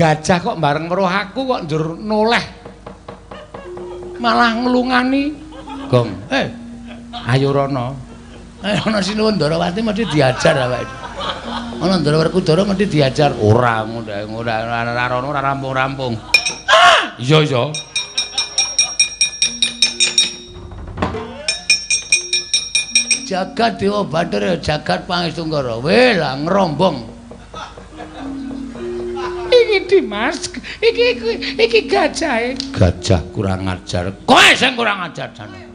Gajah kok bareng weruh aku kok njur noleh. Malah nglungani. Gong. Ayo rono. Ana Sinuwun Ndarawati mesti diajar awake. Ana Ndara Werkudara mesti diajar. Ora ora rono ora rampung-rampung. Iya iya. Jagat Dewa Bathara jagat Pangestu-Nggara. Weh lah ngrombong. Iki Dimas, iki gajahe. Gajah kurang ajar. Kowe sing kurang ajar jane.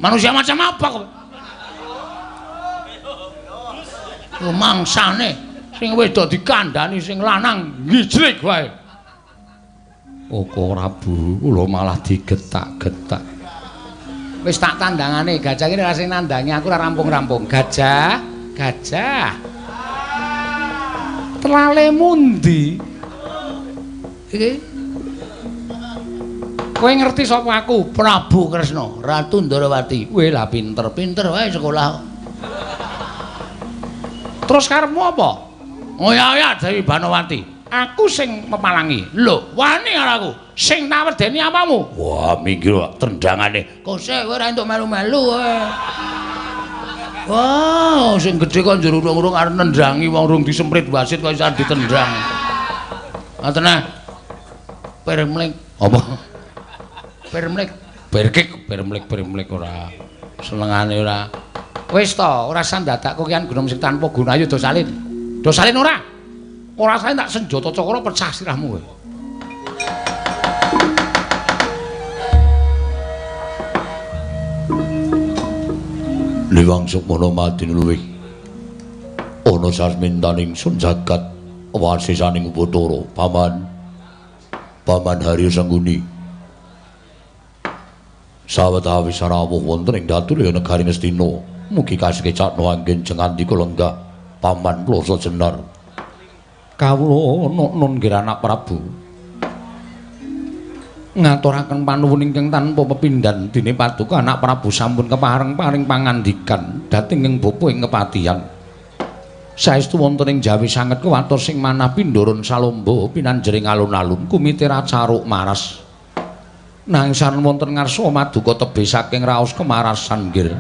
Manusia macam apa kowe? Mangsane sing wedok dikandani sing lanang ngijlik wae. Koko Prabu kula malah digetak-getak. Wis tak tandangane gajah iki ora sing nandangi aku ora rampung-rampung. Gajah, gajah. Telale mundi? Iki. Kowe ngerti sapa aku? Prabu Kresna, Ratu Ndarawati. Weh lah pinter-pinter wae sekolah. Terus karepmu apa? Ngoyak-oyak Dewi Banowati. Aku sing mepalangi. Lho, wani karo aku. Sing tak wedeni apamu? Wah, minggir tendangane. Kose kowe ora entuk melu-melu kowe. Wah, sing gedhe kok njur urung-urung arep nendangi wong urung disemprit wasit kok iso ditendang. Ngoten ah. Permlek apa? Permlek, berkik, permlek ora. Senengane ora. Wis to, ora usah ndadak kokian gunung sing tanpa guna ayo do salin. Do salin ora? Ora salin tak senjata cakra pecah sirahmu kowe. Liwang Sukmana madin luwih ana sasmintaning sun jagat wasisaning Bathara Paman Paman Haryo Sangguni sawetawis rawuh wonten ing Datulya negari Ngastina mugi kasekecakna anggen jengandika lenggah Paman Ploso Jenar. Kawula nun nggih anak Prabu ngaturaken panuwun ingkang tanpa pepindhan dene paduka anak Prabu sampun kepareng paring pangandikan dhateng ing bapa ing kepatihan. Saestu wonten ing Jawi sanget kuwatos sing manah pindurun salomba pinanjering alun-alun kumite racaruk maras. Nanging sareng wonten ngarsa maduka tebih saking raos kemarasan nggih.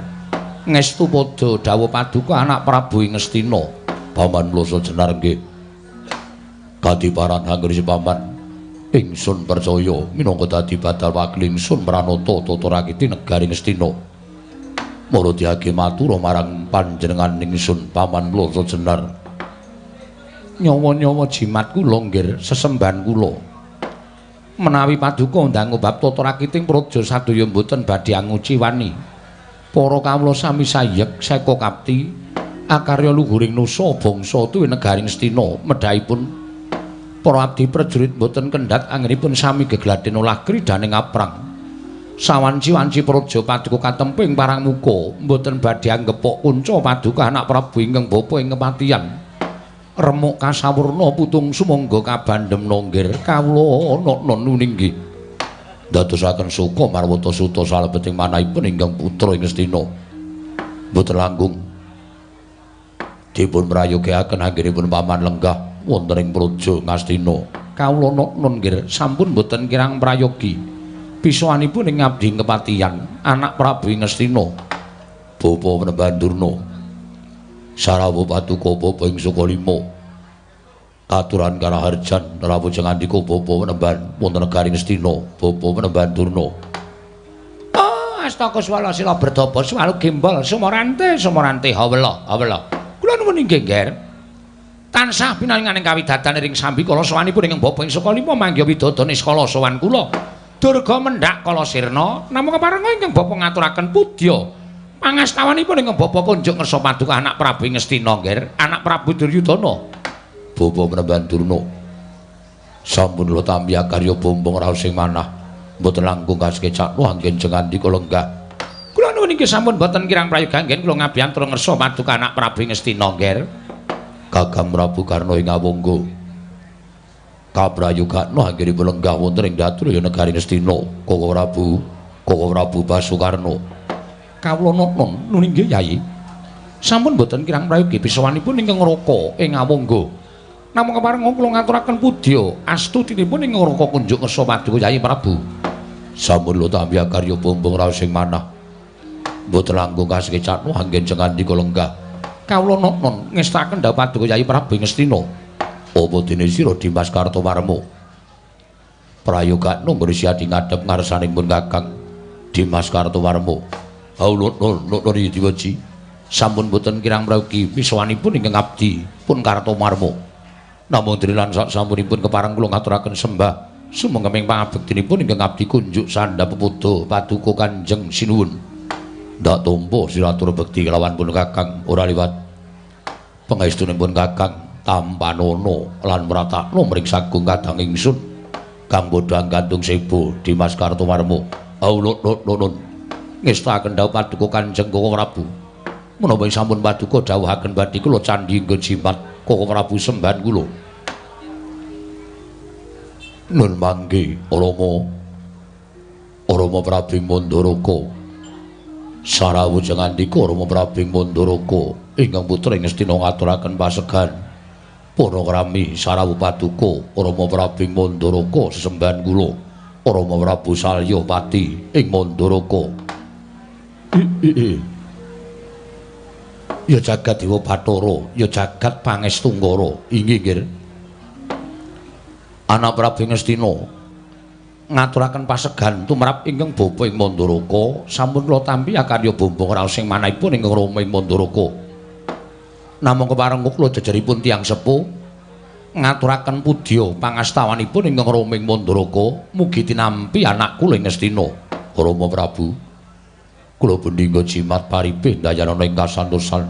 Ngestu padha dawuh paduka anak Prabu ing Ngastina. Paman Ploso Jenar nggih. Kadiparan anggere paman ingsun percaya minangka dadi badal wakil ingsun pranata tata rakiti negari Ngastina. Mara diage matur marang panjenengan ingsun Paman Ploso Jenar. Nyawa-nyawa jimat kula nggih sesembahan kula. Menawi paduka ndang bab tata rakiting praja sadaya mboten badhe anguciwani. Para kawula sami sayek seka kapti akarya luhuring nusa bangsa tuwi negari Ngastina medhahipun para abdi prajurit mboten kendhat anggenipun sami gegladhen olah kridaning aprang. Sawanci-wanci praja paduka katempu ing parang muka mboten badhe anggepok kunca paduka anak Prabu ingkang bapa ing kepatihan. Remuk kasawurna putung sumangga kabandhem nggih kawula ana nuninggih. Ndadosaken suka marwata suta salebeting manahipun ingkang putra ing Ngastina. Mboten langkung dipun prayogiaken anggenipun paman lenggah wonten ing praja Ngastina. Kawula nun nggih sampun mboten kirang prayogi. Pisowanipun ing ngabdi kepatihan anak Prabu ing Ngastina. Bapa Panembahan Durna sarawuh paduka bapa ing Sukalima katuran karaharjan rawuh jengandika bapa Panembahan wonten negari Ngastina. Bapa Panembahan Durna. Oh, astaka swala sila berdaba swalu gembol sumorante sumorante hawela hawela. Kula nuwun inggih nggih. Tansah pinaringaning kawidatan ring sambikala sowanipun ingkang bapa ing Sukalima manggiha widodane niskala sowan kula. Durga mendhak kala sirna namung keparenga ingkang bapa ngaturaken pudya pangastawanipun ingkang bapa kunjuk ngersa paduka anak Prabu Ngastina nggih, anak Prabu Duryudana. Bapa Panembahan Durna sampun kula tampi akarya bombong raos sing manah mboten langkung kasekecakna anggen jengandika lenggah. Kula nuwun inggih sampun boten kirang prayoga anggen kula ngabiyantura ngersa paduka anak Prabu Ngastina nggih. Kakang Prabu Karna ing Awangga kaprayogakna anggenipun lenggah wonten ing Datulya negari Ngastina. Koko Prabu, Koko Prabu Basukarna. Kawula nun inggih Yayi. Sampun boten kirang prayogi pisowanipun ingkang Raka ing Awangga. Namung kepareng kula ngaturaken pudya astutinipun ing Raka kunjuk ngersa paduka Yayi Prabu. Sampun kula tampi akarya bumbung raos sing manah. Mboten langkung kasekecakno anggen jengandika lenggah. Kawula noknon ngestaken dhawuh paduka Yayi Prabu ing Ngastina. Apa dene sira Dimas Kartomarma? Prayogakno ngrisi adi ngadhep ngarsaning pun Kakang Dimas Kartomarma. Haulun nun diweji. Sampun boten kirang prayogi misowanipun ingkang abdi pun Kartomarma. Namung dene lan sak sampunipun kepareng kula ngaturaken sembah sumengkeming pangabektinipun ingkang abdi kunjuk sandha pepuda paduka Kanjeng Sinuwun. Ndak tampa siratur bekti kelawan pun Kakang ora liwat. Pangestunipun Kakang tampanana lan mratakna mring sagung kadang ingsun kang bodhang gantung sebo Dimas Kartomarma. Aulun ngestaken dhawuh paduka Kanjeng Koko Prabu. Menapa sampun paduka dawuhaken badhe kula candhi nggo jimat Koko Prabu sembahan kula. Nun mangke Rama Rama Prabu Mandaraka. Sarawu jengandika Rama Prabu Mandaraka ingkang putra ing Ngastina ngaturaken pasegan. Para krami sarawu paduka Rama Prabu Mandaraka sesembahan kula. Rama Prabu Salyapati ing Mandaraka. Ya jagat Dewa Bathara, ya jagat Pangestu-Nggara. Inggih, nggih. Anak Prabu Ngastina ngaturaken pasegan tumrap ingkang bapa ing Mandaraka. Sampun kula tampi akarya bumbung raos sing manahipun ingkang rama ing Mandaraka. Namung kepareng kula jejeripun tiyang sepuh ngaturaken pudya pangastawanipun ingkang rama ing Mandaraka, mugi tinampi anak kula ing Ngastina. Rama Prabu, kula bendingga jimat paripih ndayanana ing kasantosan.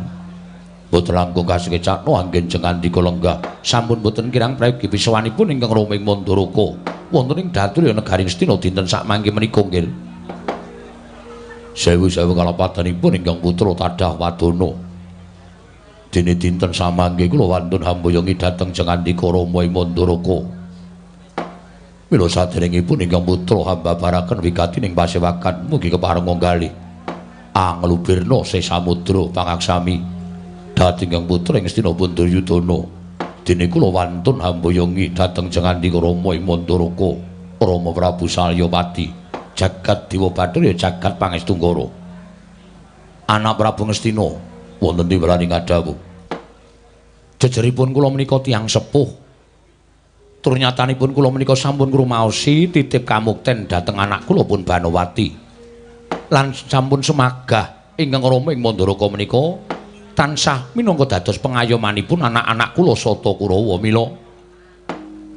Mboten langkung kasekecakno anggen jengandika lenggah. Sampun boten kirang prayogi pisawanipun ingkang rama ing Mandaraka wonten ing Daturya negari Ngastina dinten sakmangke menika nggih. Sewu-sewu kalapatanipun ingkang putra tadah wadana. Dene dinten samangke kula wantun hamboyongi dhateng jengandika Rama ing Mandaraka. Mila saderengipun ingkang putra hambabaraken wigati ing pasewakan mugi kepareng nggalih anglubirna se samudra pangaksami. Dhateng ingkang putra ing Ngastina pun Duryudana. Dene kula wantun hamboyongi dhateng jengandika Rama ing Mandaraka, Rama Prabu Salyapati, jagat Dewa Bathara ya jagat Pangestu-Nggara. Anak Prabu Ngastina wonten tiwrani ngadhawuh. Jejeripun kula menika tiyang sepuh. Tur nyatanipun kula menika sampun ngrumaosi titip kamukten dhateng anak kula pun Banowati. Lan sampun semagah ingkang rama ing Mandaraka menika tansah minangka dados pengayomanipun anak-anak kula Sata Kurawa. Mila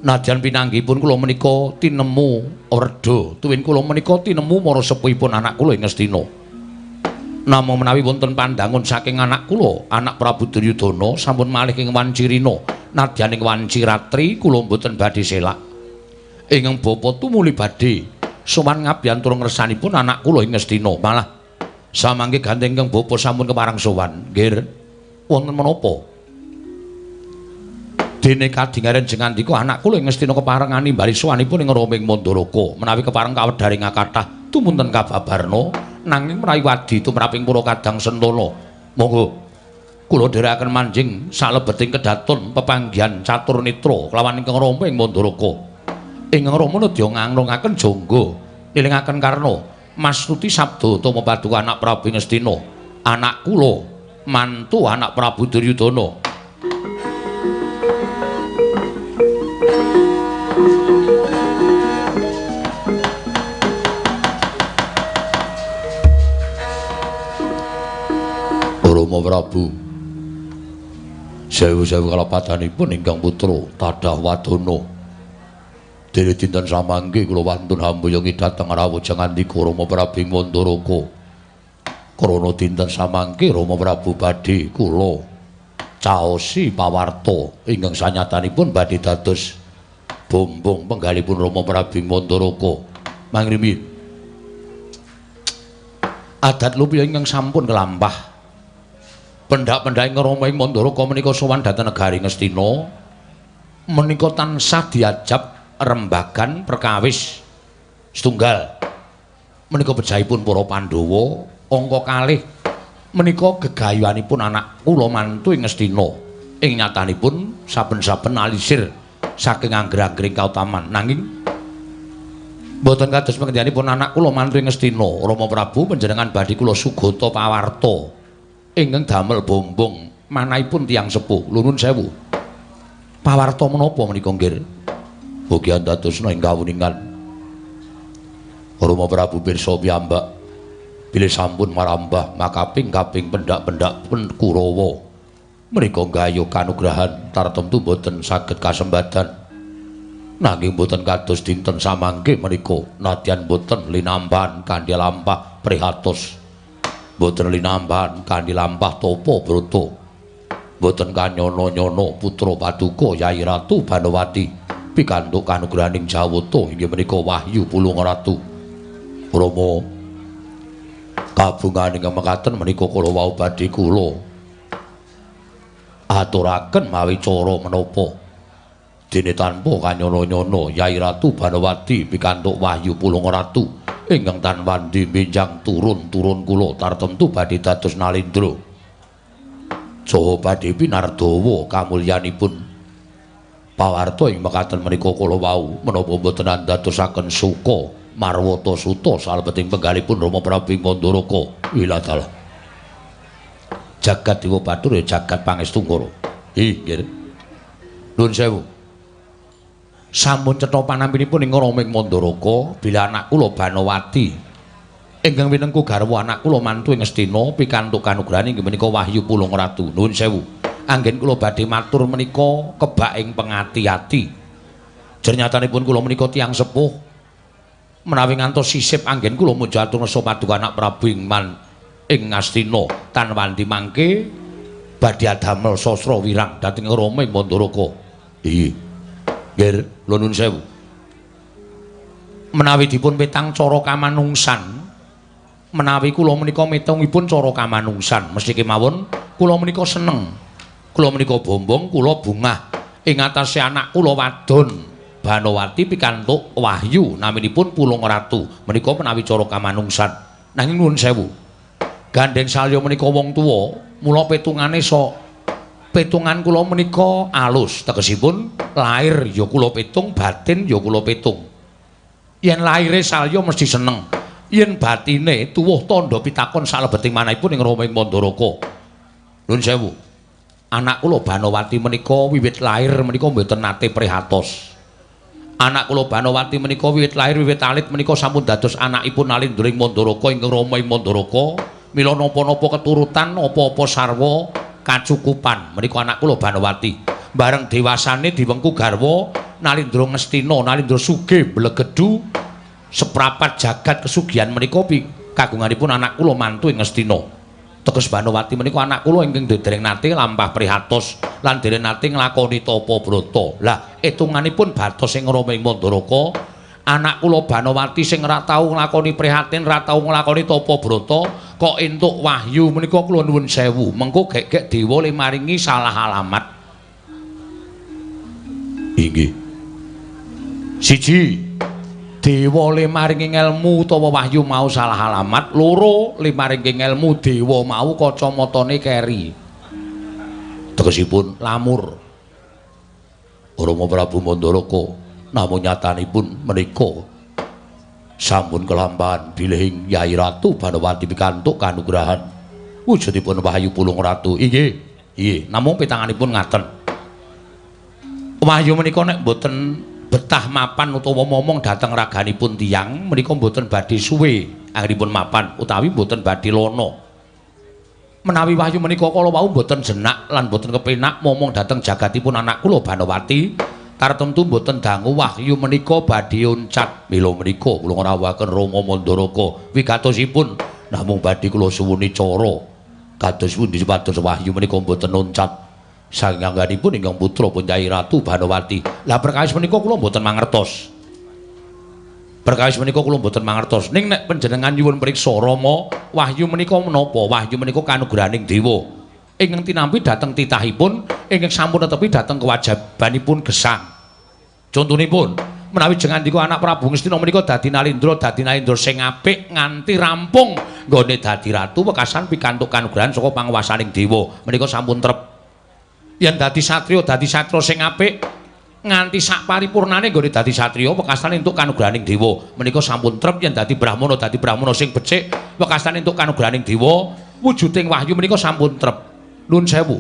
nadyan pinanggihipun kula menika tinemu werda tuwin kula menika tinemu mara sepuhipun anak kula ing Ngastina. Namung menawi wonten pandangun saking anak kula, anak Prabu Duryudana sampun malih ing Wancirina, nadyan ing Wanciratri kula mboten badhe selak. Ingkang bapa tumuli badhe sowan ngabyantura ngersanipun anak kula ing Ngastina. Malah samangke gandeng ingkang bapa sampun kepareng sowan. Nggih, wonten menapa? Dene kadingaren jengandika anak kula ing Ngastina kepareng animbali sowanipun ing Rama ing Mandaraka. Menawi kepareng kawedharing kathah tumunten kababarna, nanging menawi wadi tumraping para kadang sentana, monggo kula dherekaken manjing salebeting kedaton pepanggihan catur netra kelawan ingkang Rama ing Mandaraka. Ingkang Rama nedya nganglungaken jangga nilingaken karna mastuti sabda utama paduka anak Prabu Ngastina, anak kula mantu anak Prabu Duryudana. Rama Prabu, sewu-sewu kalapatanipun ingkang putra tadah wadana. Dene dinten samangke kula wantun hamboyongi dhateng rawuh jengandika Rama Prabu Mandaraka. Krana dinten samangke Rama Prabu badhe kula caosi pawarta ingkang sanyatanipun badhe dados bombong penggalipun Rama Prabu Mandaraka. Mangrimi adat lupiya ingkang sampun kelampah. Pendak-pendak ing Rama ing Mandaraka menika sowan dhateng negari Ngastina menika tansah diajab rembagan perkawis setunggal menika bejahipun para Pandhawa, angka kalih menika gegayuhanipun anak kula mantu ing Ngastina. Ing nyatanipun saben-saben alisir saking angger-anggering kautaman. Nanging mboten kados pengendianipun anak kula mantu ing Ngastina. Rama Prabu panjenengan badhe kula sugata pawarta ingkang damel bombong manahipun tiyang sepuh. Nuwun sewu. Pawarta menapa menika nggih? Mugi andadosna ing kawuningan. Rama Prabu pirsa piyambak bilih sampun marambah makaping-kaping pendak-pendak pun Kurawa. Menika nggayuh kanugrahan tartemtu boten saged kasembadan. Nanging boten kados dinten samangke menika nadyan boten linambahan kanthi lampah prihatos. Boten linambahan kanthi lampah tapa brata. Boten kanyono-nyono putra paduka Yai Ratu Banowati pikantuk kanugrahaning Jawata inggih menika Wahyu Pulung Ratu. Rama kabunganing mekaten menika kala wau badhe kula aturaken mawi cara menapa dene tanpa kanyono-nyono Yai Ratu Banowati pikantuk Wahyu Pulung Ratu ingkang tan wandi benjang turun-turun kula tartemtu badhe dados nalendra saha badhe pinardawa kamulyanipun. Pawarta ing mekaten menika kala wau menapa mboten andadosaken suka marwata suta salebeting penggalipun Rama Prabu Mandaraka. Wiladalah jagat Dewa Bathara jagat Pangestungkara. Nggih. Nuwun sewu. Sampun cetha panampinipun ing Rama Mandaraka bila anak kula Banowati ingkang winengku garwa anak kula mantu ing Ngastina pikantuk kanugrahan inggih menika Wahyu Pulung Ratu. Nuwun sewu. Anggen kula badhe matur menika kebak ing pengati-ati. Jernyatanipun kula menika tiyang sepuh menawi ngantos sisip anggen kula muja atur nesa paduka anak Prabu ing ing Ngastina tan wandi mangke badhe adamel sastra wirang dhateng Rama ing Mandaraka. Nggih. Nggih, nuwun sewu. Menawi dipun petang cara kamanungsan, menawi kula menika mitungipun cara kamanungsan, mesti kemawon kula menika seneng. Kula menika bombong, kula bungah ing atase anak kula wadon Banowati pikantuk wahyu naminipun Pulung Ratu. Menika menawi cara kamanungsan. Nanging nuwun sewu. Gandeng salya menika wong tuwa, mula petungane sok petungan kula menika alus, tegesipun lahir ya kula petung, batin ya kula petung. Yen lahire salya mesti seneng, yen batine tuwuh tandha pitakon salebeting manahipun ing Rama ing Mandaraka. Nuwun sewu. Anak kula Banowati menika wiwit lahir menika mboten nate prihatos. Anak kula Banowati menika wiwit lahir wiwit alit menika sampun dados anakipun Nalindra ing Mandaraka ingkang Rama ing Mandaraka. Mila napa-napa keturutan apa-apa sarwa kacukupan menika anak kula Banowati. Bareng dewasane diwengku garwa Nalindra Ngastina, Nalindra sugih mblegedhu seprapat jagat kesugihan menika kagunganipun anak kula mantu ing Ngastina. Teges Banowati menika anak kula ingkang dereng nate lampah prihatos lan dereng nate nglakoni tapa brata. Lah etunganipun batos ing Rama ing Mandaraka, anak kula Banowati sing ora tau nglakoni prihatin, ora tau nglakoni tapa brata kok entuk wahyu menika kula nuwun sewu. Mengko gek-gek dewa le maringi salah alamat. Inggih. Siji, dewa le maringi ngelmu utawa wahyu mau salah alamat. Loro, le maringi ngelmu dewa mau kacamatane keri. Tegesipun lamur. Rama Prabu Mandaraka namung nyatanipun menika sampun kelampahan bilih Yai Ratu Banowati pikantuk kanugrahan wujudipun Wahyu Pulung Ratu. Inggih, nggih, namung pitanganipun ngaten. Wahyu menika nek mboten betah mapan utawa momong dhateng raganipun tiyang menika mboten badhe suwe anggenipun mapan utawi mboten badhe lana. Menawi wahyu menika kala wau mboten jenak lan mboten kepenak momong dhateng jagatipun anak kula Banowati, tartemtu mboten dangu wahyu menika badhe oncat. Mila menika kula ngrawuhaken Rama Mandaraka wigatosipun namung badhe kula suwuni cara kados pundi supados wahyu menika mboten oncat saking angganipun ingkang putra pun Kyai Ratu Banowati. Lah perkawis menika kula mboten mangertos. Perkawis menika kula mboten mangertos. Ning nek panjenengan nyuwun priksa Rama, wahyu menika menapa? Wahyu menika kanugrahaning dewa ingkang tinampi dhateng titahipun ingkang sampun netepi dhateng kewajibanipun gesang. Contonipun menawi jengandika anak Prabu Ngastina menika dadi Nalindra, dadi Nalindra sing apik nganti rampung nggone dadi ratu wekasan pikantuk kanugrahan saka panguwasaning dewa. Menika sampun trep. Yen dadi satriya dadi satriya sing apik nganti sak paripurnane nggone dadi satriya wekasane entuk kanugrahaning dewa. Menika sampun trep. Yen dadi brahmana dadi brahmana sing becik wekasane entuk kanugrahaning dewa. Wujuding wahyu menika sampun trep. Nuwun sewu.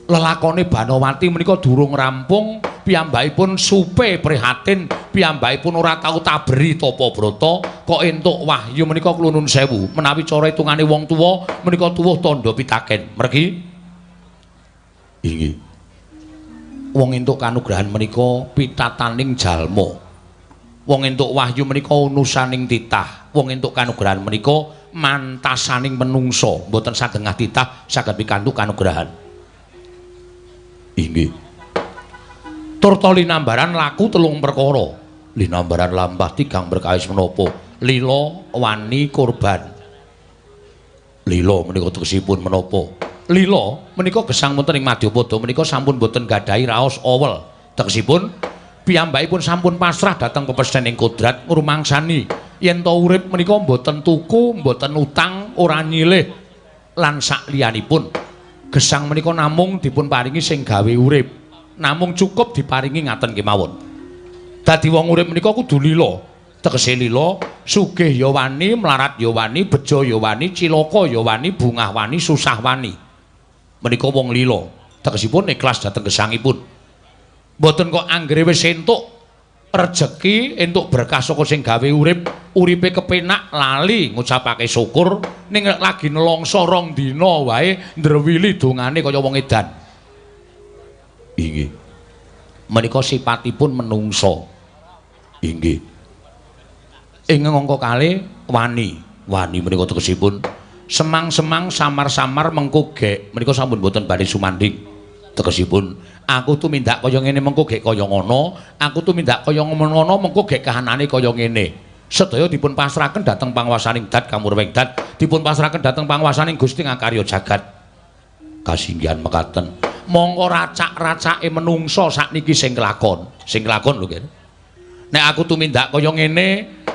Lelakone Banowati menika durung rampung, piyambakipun supe prihatin, piyambakipun ora tau taberi tapa brata, kok entuk wahyu menika kula nuwun sewu. Menawi cara hitungane wong tuwa menika tuwuh tandha pitaken. Mergi inggih. Wong entuk kanugrahan menika pitataning jalma. Wong entuk wahyu menika unusaning titah. Wong entuk kanugrahan menika mantasaning menungsa, mboten sadengah titah saged pikantuk kanugrahan. Inggih. Turta linambaran laku telung perkara. Linambaran lampah tigang perkawis menapa? Lila, wani, kurban. Lila menika tegesipun menapa? Lila menika gesang wonten ing madyapada menika sampun boten gadhahi raos owel. Tegesipun piyambakipun sampun pasrah dhateng pepesthening kodrat ngrumangsani yen to urip menika mboten tuku, mboten utang, ora nyilih lan sakliyanipun. Gesang menika namung dipun paringi sing gawe urip. Namung cukup diparingi ngaten kemawon. Dadi wong urip menika kudu lila. Tegese lila, sugih ya wani, mlarat ya wani, bejo ya wani, cilaka ya wani, bungah wani, susah wani. Menika wong lila. Tegesipun ikhlas dhateng gesangipun. Mboten kok anggere wis entuk rejeki, entuk berkah saka sing gawe urip, uripe kepenak lali ngucapake syukur, ning lagi nelongso rong dina wae ndrewili dongane kaya wong edan. Inggih. Menika sipatipun menungsa. Inggih. Ing angka kalih wani. Wani menika tegesipun semang-semang samar-samar mengko gek menika sampun boten badhe sumandhing. Tegesipun aku tumindak kaya ngene mengko gek kaya ngono, aku tumindak kaya ngono mengko gek kahanane kaya ngene. Sedaya dipun pasrahaken dhateng panguwasaning dat kamurwing dat, dipun pasrahaken dhateng panguwasaning Gusti ngakarya jagat. Kasinggihan mekaten. Mongko racak-racake menungsa sakniki sing kelakon, sing kelakon lho nggih. Nek aku tumindak kaya ngene,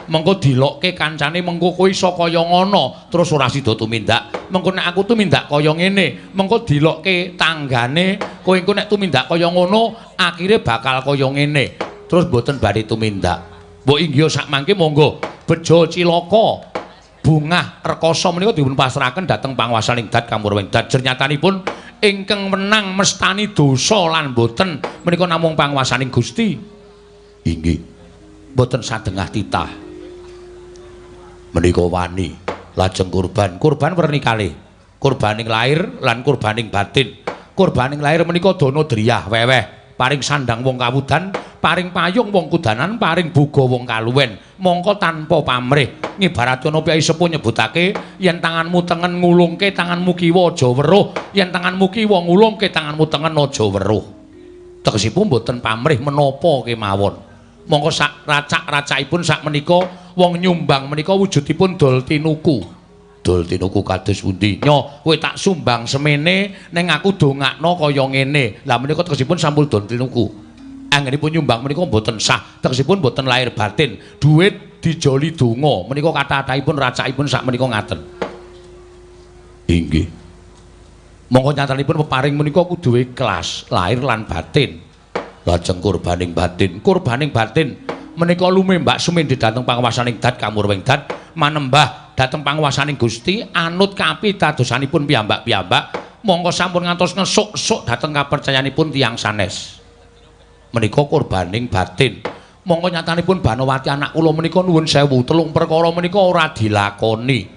mengko dilokke kancane mengko kowe iso kaya ngono, terus ora sida tumindak. Mengko nek aku tumindak kaya ngene, mengko dilokke tanggane, kowe engko nek tumindak kaya ngono, akhire bakal kaya ngene. Terus mboten badhe tumindak. Mbok inggih sak mangke monggo bejo cilaka bungah rekoso menika dipun pasrahaken dhateng panguwasaning dat kamurwing dat. Jernyatanipun ingkang menang mestani dosa lan boten menika namung panguwasaning Gusti. Inggih. Boten sadengah titah. Menika wani lajeng kurban. Kurban werni kalih. Kurbaning lahir lan kurbaning batin. Kurbaning lahir menika dana driyah weweh, paring sandang wong kawudan, paring payung wong kudanan, paring buga wong kaluwen. Mongko tanpa pamrih. Ngibarat ana piyai sepuh nyebutake yen tanganmu tengen ngulungke tanganmu kiwa aja weruh, yen tanganmu kiwa ngulungke tanganmu tengen aja weruh. Tegesipun boten pamrih menapa kemawon. Mongko sak racak-racakipun sak menika wong nyumbang menika wujudipun dol tinuku. Dol tinuku kados pundi? Nyo, kowe tak sumbang semene ning aku dongakno kaya ngene. Lah menika tegesipun sampun dol tinuku. Anggenipun nyumbang menika mboten sah, tegesipun mboten lahir batin. Duit dijoli donga menika kathah-kathahipun racakipun sak menika ngaten. Inggih. Mongko nyatanipun peparing menika kudu ikhlas lahir lan batin. Lajeng kurbaning batin, kurbaning batin menika lumembak sumendhe dhateng panguwasaning dat kamurwing dat manembah dhateng panguwasaning Gusti anut kapitadosanipun piyambak-piyambak. Mongko sampun ngantos ngesuk-suk dhateng kapercayanipun tiyang sanes. Menika kurbaning batin. Mongko nyatanipun Banowati anak kula menika nuwun sewu, telung perkara menika ora dilakoni.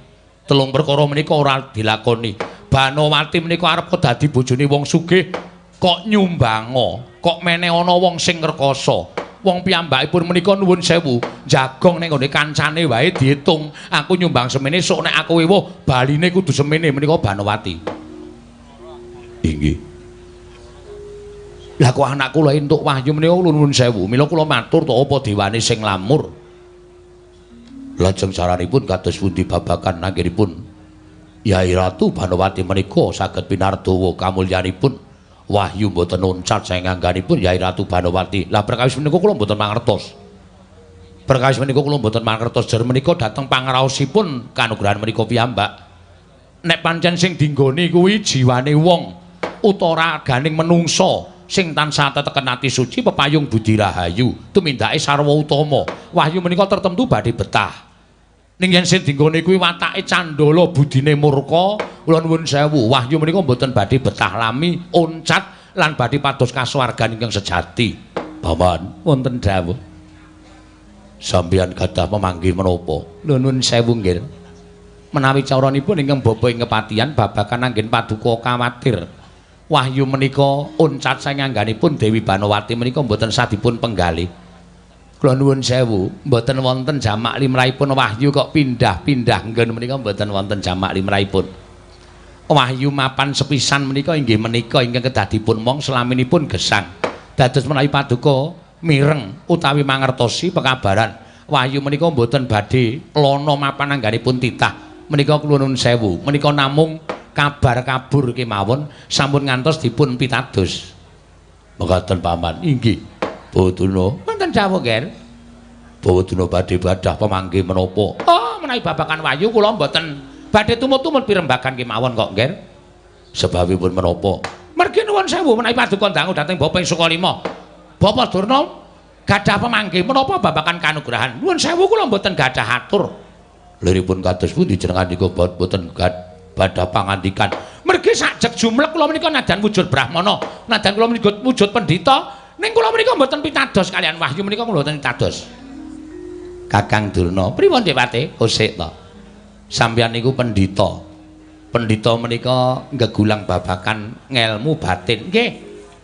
Telung perkara menika ora dilakoni. Banowati menika arep dadi bojone wong sugih kok nyumbango, kok meneh ana wong sing ngrekoso. Wong piyambakipun menika nuwun sewu, jagong ning nggone kancane wae diitung. Aku nyumbang semene, sok nek aku ewuh baline kudu semene menika Banowati. Inggih. Lah kok anak kula entuk wahyu menika nuwun sewu, mila kula matur to apa dewane sing lamur. Lajeng saranipun kados pundi babagan anggenipun Yai Ratu Banowati menika saged pinardawa kamulyanipun wahyu mboten loncat saking angganipun Yai Ratu Banowati. Lah perkawis menika kula mboten mangertos. Perkawis menika kula mboten mangertos jer menika dhateng pangraosipun kanugrahan menika piyambak. Nek pancen sing dinggoni kuwi jiwane wong, Utara ganing menungsa sing tansah teteken ati suci pepayung budi rahayu tumindake sarwa utama. Wahyu menika tertentu badhe betah. Ning yen sing dinggone kuwi watake candala budine murka, kula nuwun sewu, wahyu menika mboten badhe betah lami oncat lan badhe pados kasuwargan ingkang sejati. Paman, wonten dawuh. Sampeyan gadah memanggih menapa? Lho nuwun sewu nggih. Menawi caranipun ingkang bapa ing kepatihan babagan anggen paduka kawatir. Wahyu menika oncat saking angganipun Dewi Banowati menika mboten sadipun penggalih. Kula nuwun sewu, mboten wonten jamak limrahipun wahyu kok pindah-pindah nggon menika mboten wonten jamak limrahipun. Wahyu mapan sepisan menika inggih menika ingkang kedah dipun mong selaminipun gesang. Dados menawi paduka mireng utawi mangertosi pekabaran wahyu menika mboten badhe lana mapan angganipun titah. Menika kula nuwun sewu, menika namung kabar kabur kemawon sampun ngantos dipun pitados. Mekaten paman. Inggih. Bawaduna. Wonten dawuh, Ger. Bawaduna badhe badah pemanggih menapa? Oh, menawi babagan wahyu kula mboten badhe tumut-tumut pirembagan kemawon kok, Ger. Sebabipun menapa? Mergi nuwun sewu menawi paduka dangu dhateng Bapa ing Sukalima. Bapa Durna gadah pemanggih menapa babagan kanugrahan? Nuwun sewu kula mboten gadah atur. Liripun kados pundi jenengan niku mboten gadah pangandikan? Mergi sajeg jumlek kula menika nadan wujud brahmana, nadan kula menika wujud pendhita. Ning kula menika mboten pitados kalian wahyu menika kula mboten pitados. Kakang Durna, pripun Dewate? Kosek to. Sampeyan niku pendhita. Pendhita menika nggegulang babakan ngelmu batin. Nggih.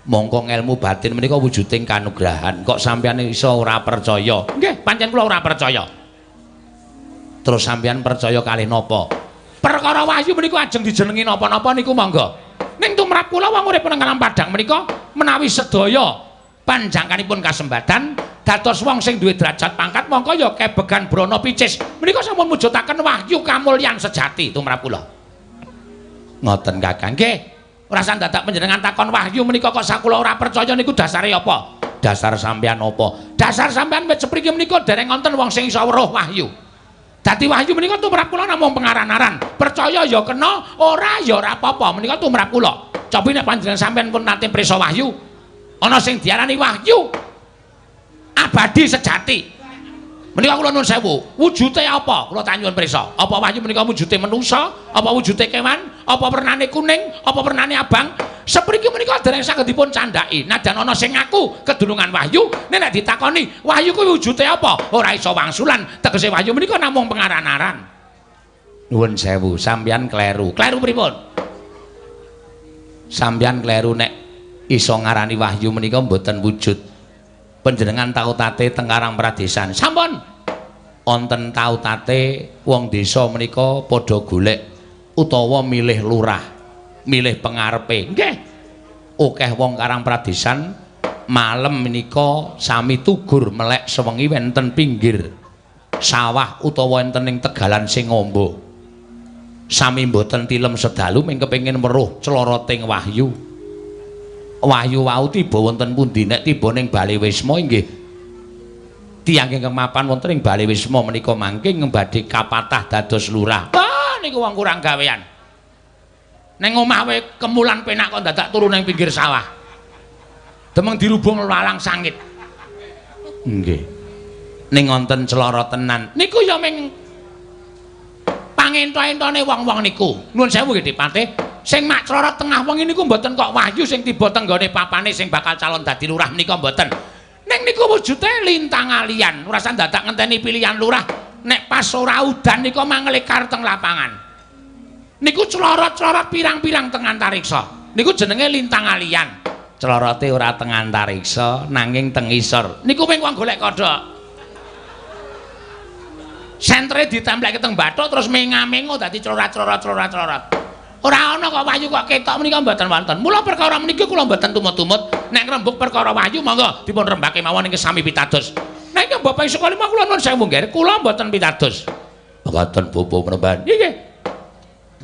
Mongko ngelmu batin menika wujuding kanugrahan. Kok sampeyan iso ora percaya? Nggih, pancen kula ora percaya. Terus sampeyan percaya kalih napa? Perkara wahyu menika ajeng dijenengi napa-napa niku monggo. Ning tumrap kula wong urip nang alam padhang menika menawi sedaya panjangkanipun kasembadan dados wong sing duwe derajat pangkat mongko ya kebegan brana picis menika sampun mujudaken wahyu kamulyan sejati tumrap kula. Ngoten Kakang. Nggih. Ora usah dadak panjenengan takon wahyu menika kok sakula ora percaya niku dasare apa? Dasar sampeyan apa? Dasar sampeyan wit sepriki menika dereng wonten wong sing iso weruh wahyu. Dadi wahyu menika tumrap kula namung pengaran-aran. Percaya ya kena, ora ya ora apa-apa. Menika tumrap kula. Cobi nek panjenengan sampeyan pun nate prisa wahyu, ana sing diarani wahyu abadi sejati. Menika kula nuwun sewu, wujude apa? Kula tak nyuwun prisa. Apa wahyu menika wujude menungsa? Apa wujude kewan? Apa wernane kuning? Apa wernane abang? Sepriki menika dereng saged dipun candhaki. Najan ana sing ngaku kedulungan wahyu, nek ditakoni wahyu kuwi wujude apa? Ora iso wangsulan. Tegese wahyu menika namung pengaran-aran. Nuwun sewu, sampeyan kleru. Kleru pripun? Sampeyan kleru nek iso ngarani wahyu menika mboten wujud. Panjenengan tau tate teng Karang Pradesan. Sampun. Wonten tau tate wong desa menika padha golek utawa milih lurah, milih pengarepe. Nggih. Akeh wong Karang Pradesan malem menika sami tugur melek sewengi wonten pinggir sawah utawa wonten ing tegalan sing amba. Sami mboten tilem sedalu ming kepengin weruh cloroting wahyu. Wahyu wau tiba wonten pundi? Nek tiba ning Bale Wisma inggih tiyang ingkang mapan wonten ing Bale Wisma menika mangke badhe kapatah dados lurah. Ah niku wong kurang gawean. Ning omah wae kemulan penak kok dadak turu ning pinggir sawah. Demeng dirubung lalang sangit. Nggih. Ning wonten celoro tenan. Niku ya ming pangento-entone wong-wong niku. Nuwun sewu nggih Dipate. Sing mak clorot tengah wengi niku mboten kok wahyu sing tiba tenggone papane sing bakal calon dadi lurah menika mboten. Ning niku wujude lintang alian, ora usah dadak ngenteni pilihan lurah. Nek pas ora udan niku manglekar teng lapangan. Niku clorot-clorot pirang-pirang teng antariksa. Niku jenenge lintang alian. Clorote ora teng antariksa nanging teng isor. Niku mung wong golek kodhok. Sentre ditemplekke teng bathuk terus menga-mengo dadi clorot-clorot clorot-clorot. Ora ana kok wahyu kok ketok menika mboten wonten. Mula perkara menika kula mboten tumut-tumut. Nek ngrembug perkara wahyu monggo dipun rembake mawon ing sami pitados. Nek iki Bapak Sukalima kula nuwun sewu nggih, kula mboten pitados. Mekaten bapa penemban. Nggih.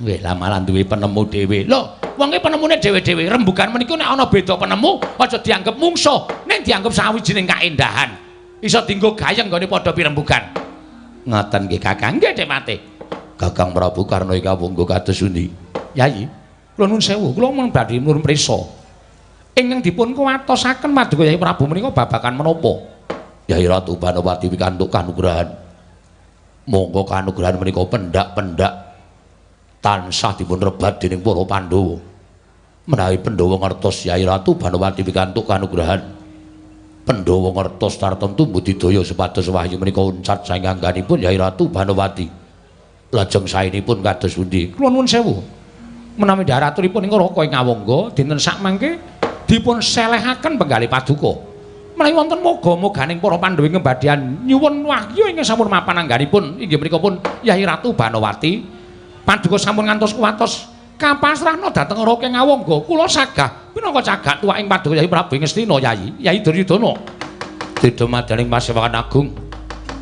Nggih, lamalan duwe penemu dhewe. Lho, wong e penemune dhewe-dhewe. Rembugan menika nek ana beda penemu aja dianggep mungsuh, ning dianggep sawijining kaendahan. Iso dienggo gayeng nggone padha pirembugan. Ngoten nggih Kakang. Nggih, Dek Mate. Kakang Prabu Karna ika wunggu kados pundi? Yayi. Kula nuwun sewu, kula mung badhe nyuwun prisa. Ingkang dipun kuwatosaken Paduka Yai Prabu menika babagan menapa? Yai Ratu Banowati pikantuk kanugrahan. Monggo kanugrahan menika pendak-pendak tansah dipun rebat dening para Pandhawa. Menawi Pandhawa ngertos Yai Ratu Banowati pikantuk kanugrahan, Pandhawa ngertos tartemtu budidaya supados wahyu menika uncat saking angganipun Yai Ratu Banowati. Lajeng saenipun kados pundi? Kula nuwun sewu. Menawi dharaturipun ing Raka ing Awangga dinten sakmangke dipun selehaken penggalih paduka. Menawi wonten moga-moganing para Pandhawa ing badhean nyuwun wahyu ingkang sampun mapan angganipun inggih menika pun Yai Ratu Banowati. Paduka sampun ngantos kuwatos kapasrahna dhateng Raka ing Awangga. Kula sagah minangka cagak tuwa ing Paduka Yai Prabu ing Ngastina Yai, Yai Duryudana. Tidha madaning pasewakan agung.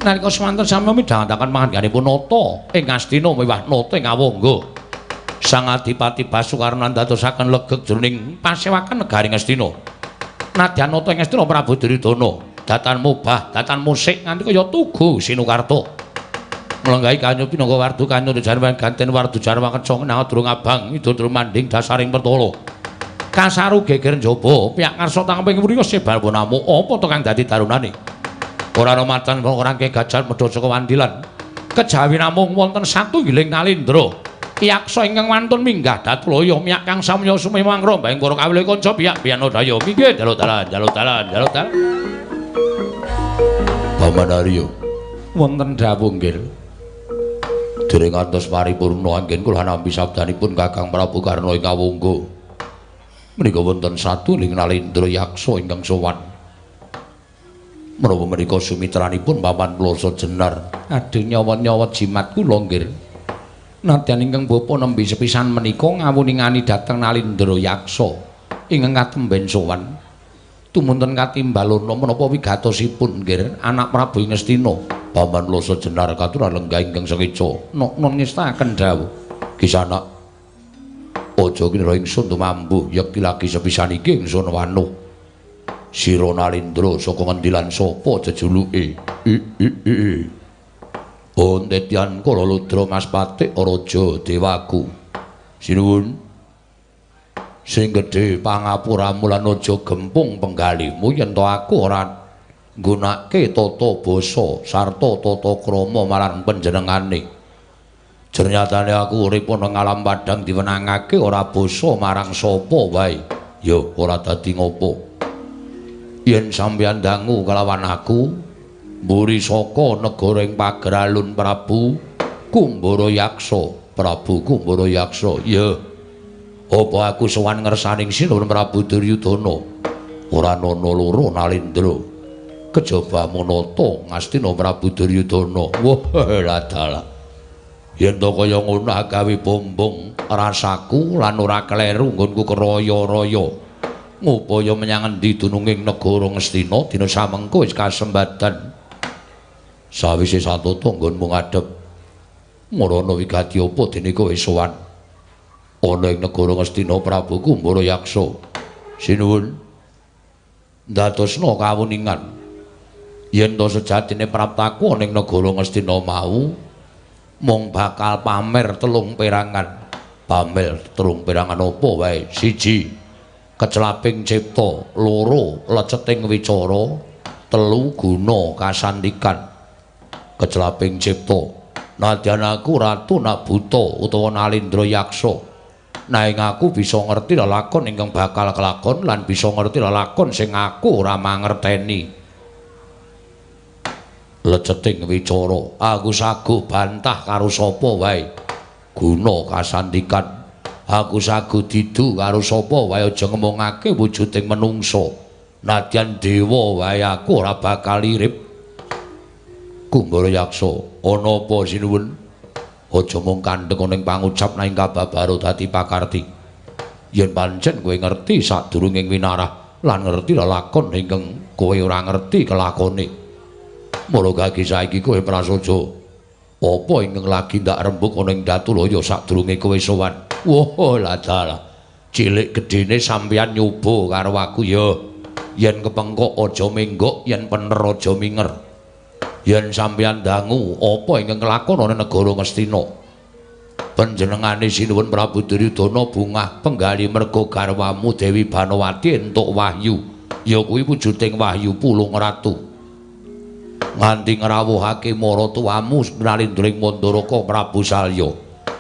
Nalika swanten sami midhangetaken pangangganipun nata ing Ngastina miwah nata ing Awangga. Sang Adipati Basukarna ndadosaken legeg jroning pasewakan negari Ngastina. Nadyan nata ing Ngastina Prabu Duryudana datan mubah, datan musik nganti kaya tugu Sinukarta. Nglenggahi kanyu pinangka wardu kanyu jarwan ganten wardu jarwa keca nang durung abang ida durung manding dasaring pertala. Kasaru geger njaba piyak ngarsa tangkeping mriya sebal bonamu apa to kang dadi darunane. Ora ana macan ora rangke gajah medha saka wandilan. Kejawi namung wonten satunggiling nalindra. Yaksa ingkang wantun minggah datulaya miyak kang samya sumemang rombang para kawula kanca piyak piyanodaya minggih dalu dalan dalu dalan dalu dalan. Paman Arya wonten dawuh nggih. Dereng ngantos paripurna anggen kula nampi sabdanipun Kakang Prabu Karna ing Awangga. Menika wonten satunggiling nalindra yaksa ingkang sowan. Menapa menika sumitranipun Paman Plasa Jenar? Aduh nyawa-nyawa jimat kula nggih. Nadyan ingkang bapa nembe sepisan menika ngawuningani dhateng nalindra yaksa ingkang katemben sowan. Tumunten katimbalana menapa wigatosipun nggih anak Prabu Ngastina. Paman Plasa Jenar katuran lenggah ingkang sekeca. Nok ngestakaken dawuh. Kisanak aja kira ingsun tumambuh yekti lagi sepisan iki ingsun wanuh. Sira nalindra saka ngendi lan sapa jejuluke? I i i. Ontetyan kala ludra Mas Patik Raja Dewaku. Sinuwun. Sing gedhe pangapuramu lan aja gempung penggalihmu yen to aku ora nggunake tata basa sarta tata krama marang panjenengane. Jernyatane aku urip ana ngalam padhang diwenangake ora basa marang sapa wae. Ya ora dadi ngopo. Yen sampeyan dangu kelawan aku mburi saka negara ing Pageralun Prabu Kumbara Yaksa. Prabu Kumbara Yaksa. Ya. Apa aku sowan ngersaning Sinuwun Prabu Duryudana? Ora ana loro nalindra. Kejaba manata Ngastina Prabu Duryudana. Wah, ladalah. Yen to kaya ngono gawe bombong rasaku lan ora kleru nggonku keraya-raya. Ngupaya menyang endi dununging negara Ngastina dina samengko wis kasembadan. Sawise satata nggonmu ngadhep marana wigati apa dene kowe sowan ana ing negara Ngastina Prabu Kumbara Yaksa. Sinuwun. Ndadosna kawuningan yen to sejatine praptaku ana ing negara Ngastina mau mung bakal pamer telung perangan. Pamer telung perangan apa wae? Siji, kecelaping cipta, loro leceting wicara, telu guna kasantikan. Kecelaping cipta, nadyan aku ratu nak buta utawa nalindra yaksa, nanging aku bisa ngerti lelakon ingkang bakal kelakon lan bisa ngerti lelakon sing aku ora mangerteni. Leceting wicara, aku saguh bantah karo sapa wae. Guna kasantikan, aku saguh didu karo sapa wae aja ngemongake wujuding menungsa. Nadyan dewa wae aku ora bakal irip. Kumbara Yaksa, ana apa sinuwun? Aja mung kandheng ana ing pangucap nanging kababaro dadi pakarti. Yen pancen kowe ngerti sadurunging winarah lan ngerti lelakon ingkang kowe ora ngerti kelakone. Mula gagi saiki kowe prasaja. Apa ingkang lagi ndak rembug ana ing Datulaya sadurunge kowe sowan? Wah, ladalah. Cilik gedene sampeyan nyoba karo aku ya. Yen kepengkok aja menggok, yen pener aja minger. Yen sampeyan dangu apa ingkang kelakon ana negara Ngastina? Panjenengane Sinuwun Prabu Duryudana bungah penggali merga garwamu Dewi Banowati entuk wahyu. Ya kuwi wujuding wahyu Pulung Ratu. Nganti ngrawuhake maratuwamu Nalindring Mandaraka Prabu Salya.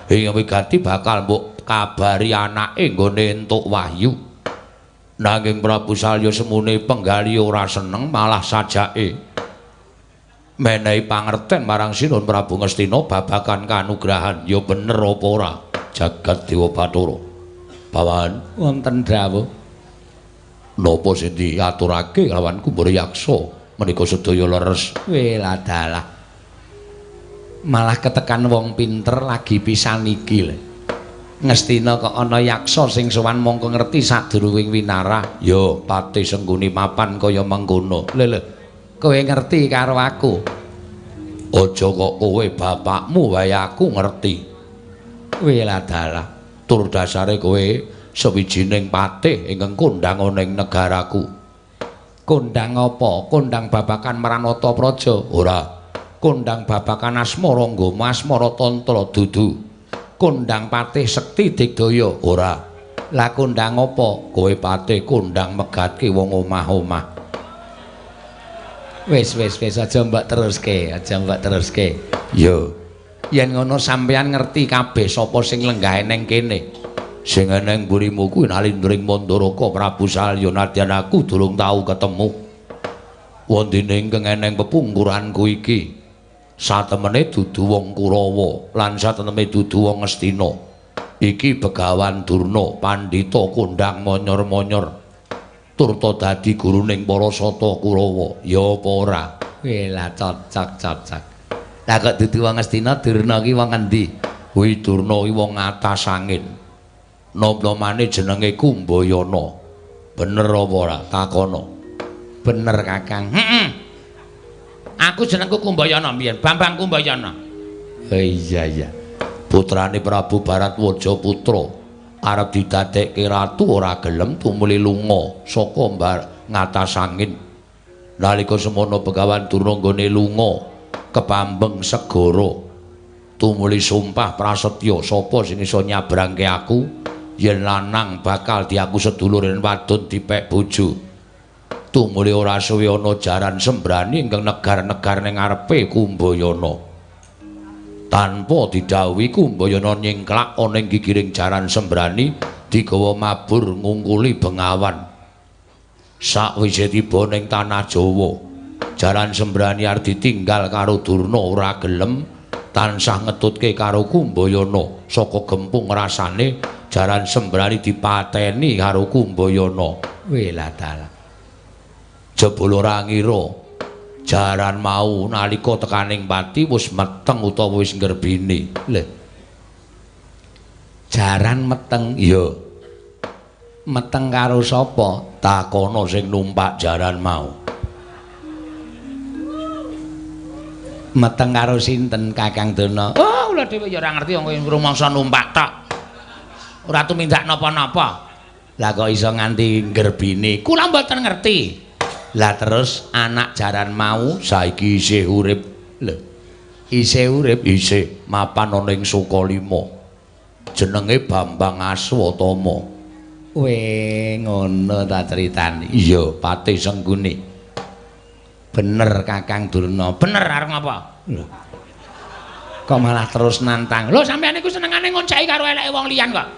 Ing wigati bakal mbok kabari anake nggone entuk wahyu. Nanging Prabu Salya semune penggali ora seneng malah sajake menehi pangerten marang Sinuwun Prabu Ngastina babagan kanugrahan. Ya bener apa ora jagat Dewa Bathara? Paman wonten dawuh. Napa sing diaturake lawan Kumbara Yaksa menika sedaya leres? Weladalah. Malah ketekan wong pinter lagi pisan iki lho. Ngastina kok ana yaksa sing sowan mongko ngerti sadurunge winarah. Ya pati sengguni mapan kaya mengkono. Lho lho, kowe ngerti karo aku? Aja kok kowe bapakmu wae aku ngerti. Weladalah. Tur dasare kowe sawijining patih ingkang kondhang ana ing negaraku. Kondhang apa? Kondhang babagan Mranata Praja? Ora. Kondhang babagan Asmara Nggama Asmara Tantra? Dudu. Kondhang patih sekti digdaya? Ora. Lah kondhang apa? Kowe patih kondhang megatke wong omah-omah. Wis wis wis aja mbok teruske, aja mbok teruske. Ya. Yen ngono sampeyan ngerti kabeh sapa sing lenggahe ning kene. Sing eneng mburimu kuwi Nalindring Mandaraka Prabu Salya nadyan aku durung tau ketemu. Wondene ingkang eneng pepungkuranku iki satemene dudu wong Kurawa lan satemene dudu wong Ngastina. Iki Begawan Durna pandhita kondhang monyor-monyor turta dadi guruning para sata Kurawa. Ya apa ora? Welah cocok cocok. Lah kok dudu wong Ngastina, Durna ki wong endi? Kuwi Durna ki wong atas angin. Nom-nomane jenenge Kumbayana. Bener apa ora? Takono. Bener Kakang. Heeh. Aku jenengku Kumbayana mbiyen, Bambang Kumbayana. Oh iya iya. Putrane Prabu Baratwaja putra arep didadekke ratu ora gelem tumuli lunga saka ngatas angin. Nalika semono Begawan Durna nggone lunga kepambeng segara. Tumuli sumpah prasetya sapa sing iso nyabrangke aku yen lanang bakal diaku sedulur yen wadon dipek bojo. Tumuli ora suwe ana jaran sembrani ingkang negar-negar ning ngarepe Kumbayana. Tanpa didhawuhi Kumbayana nyingklak ana ing gigiring jaran sembrani digawa mabur ngungkuli bengawan. Sakwise tiba ning tanah Jawa, jaran sembrani arep ditinggal karo Durna ora gelem tansah ngetutke karo Kumbayana. Saka gempung rasane jaran sembrani dipateni karo Kumbayana. Weladalah. Jebul ora ngira jaran mau nalika tekaning pati wis meteng utawa wis nggerbini. Lho. Jaran meteng? Iya. Meteng karo sapa? Takono sing numpak jaran mau. Meteng karo sinten Kakang Durna? Oh, kula dhewe ya ora ngerti wong kowe rumangsa numpak tok. Ora tumindak napa-napa. Lah kok iso nganti nggerbini? Kula mboten ngerti. Lah terus anak jaran mau saiki isih urip. Lho. Isih urip? Isih, mapan ana ing Sukalima. Jenenge Bambang Aswatama. Weh, ngono ta critane. Iya, patih Sengguni. Bener Kakang Durna. Bener arep ngapa? Lho. Kok malah terus nantang. Lho sampeyan niku senengane ngonceki karo eleke wong liyan kok.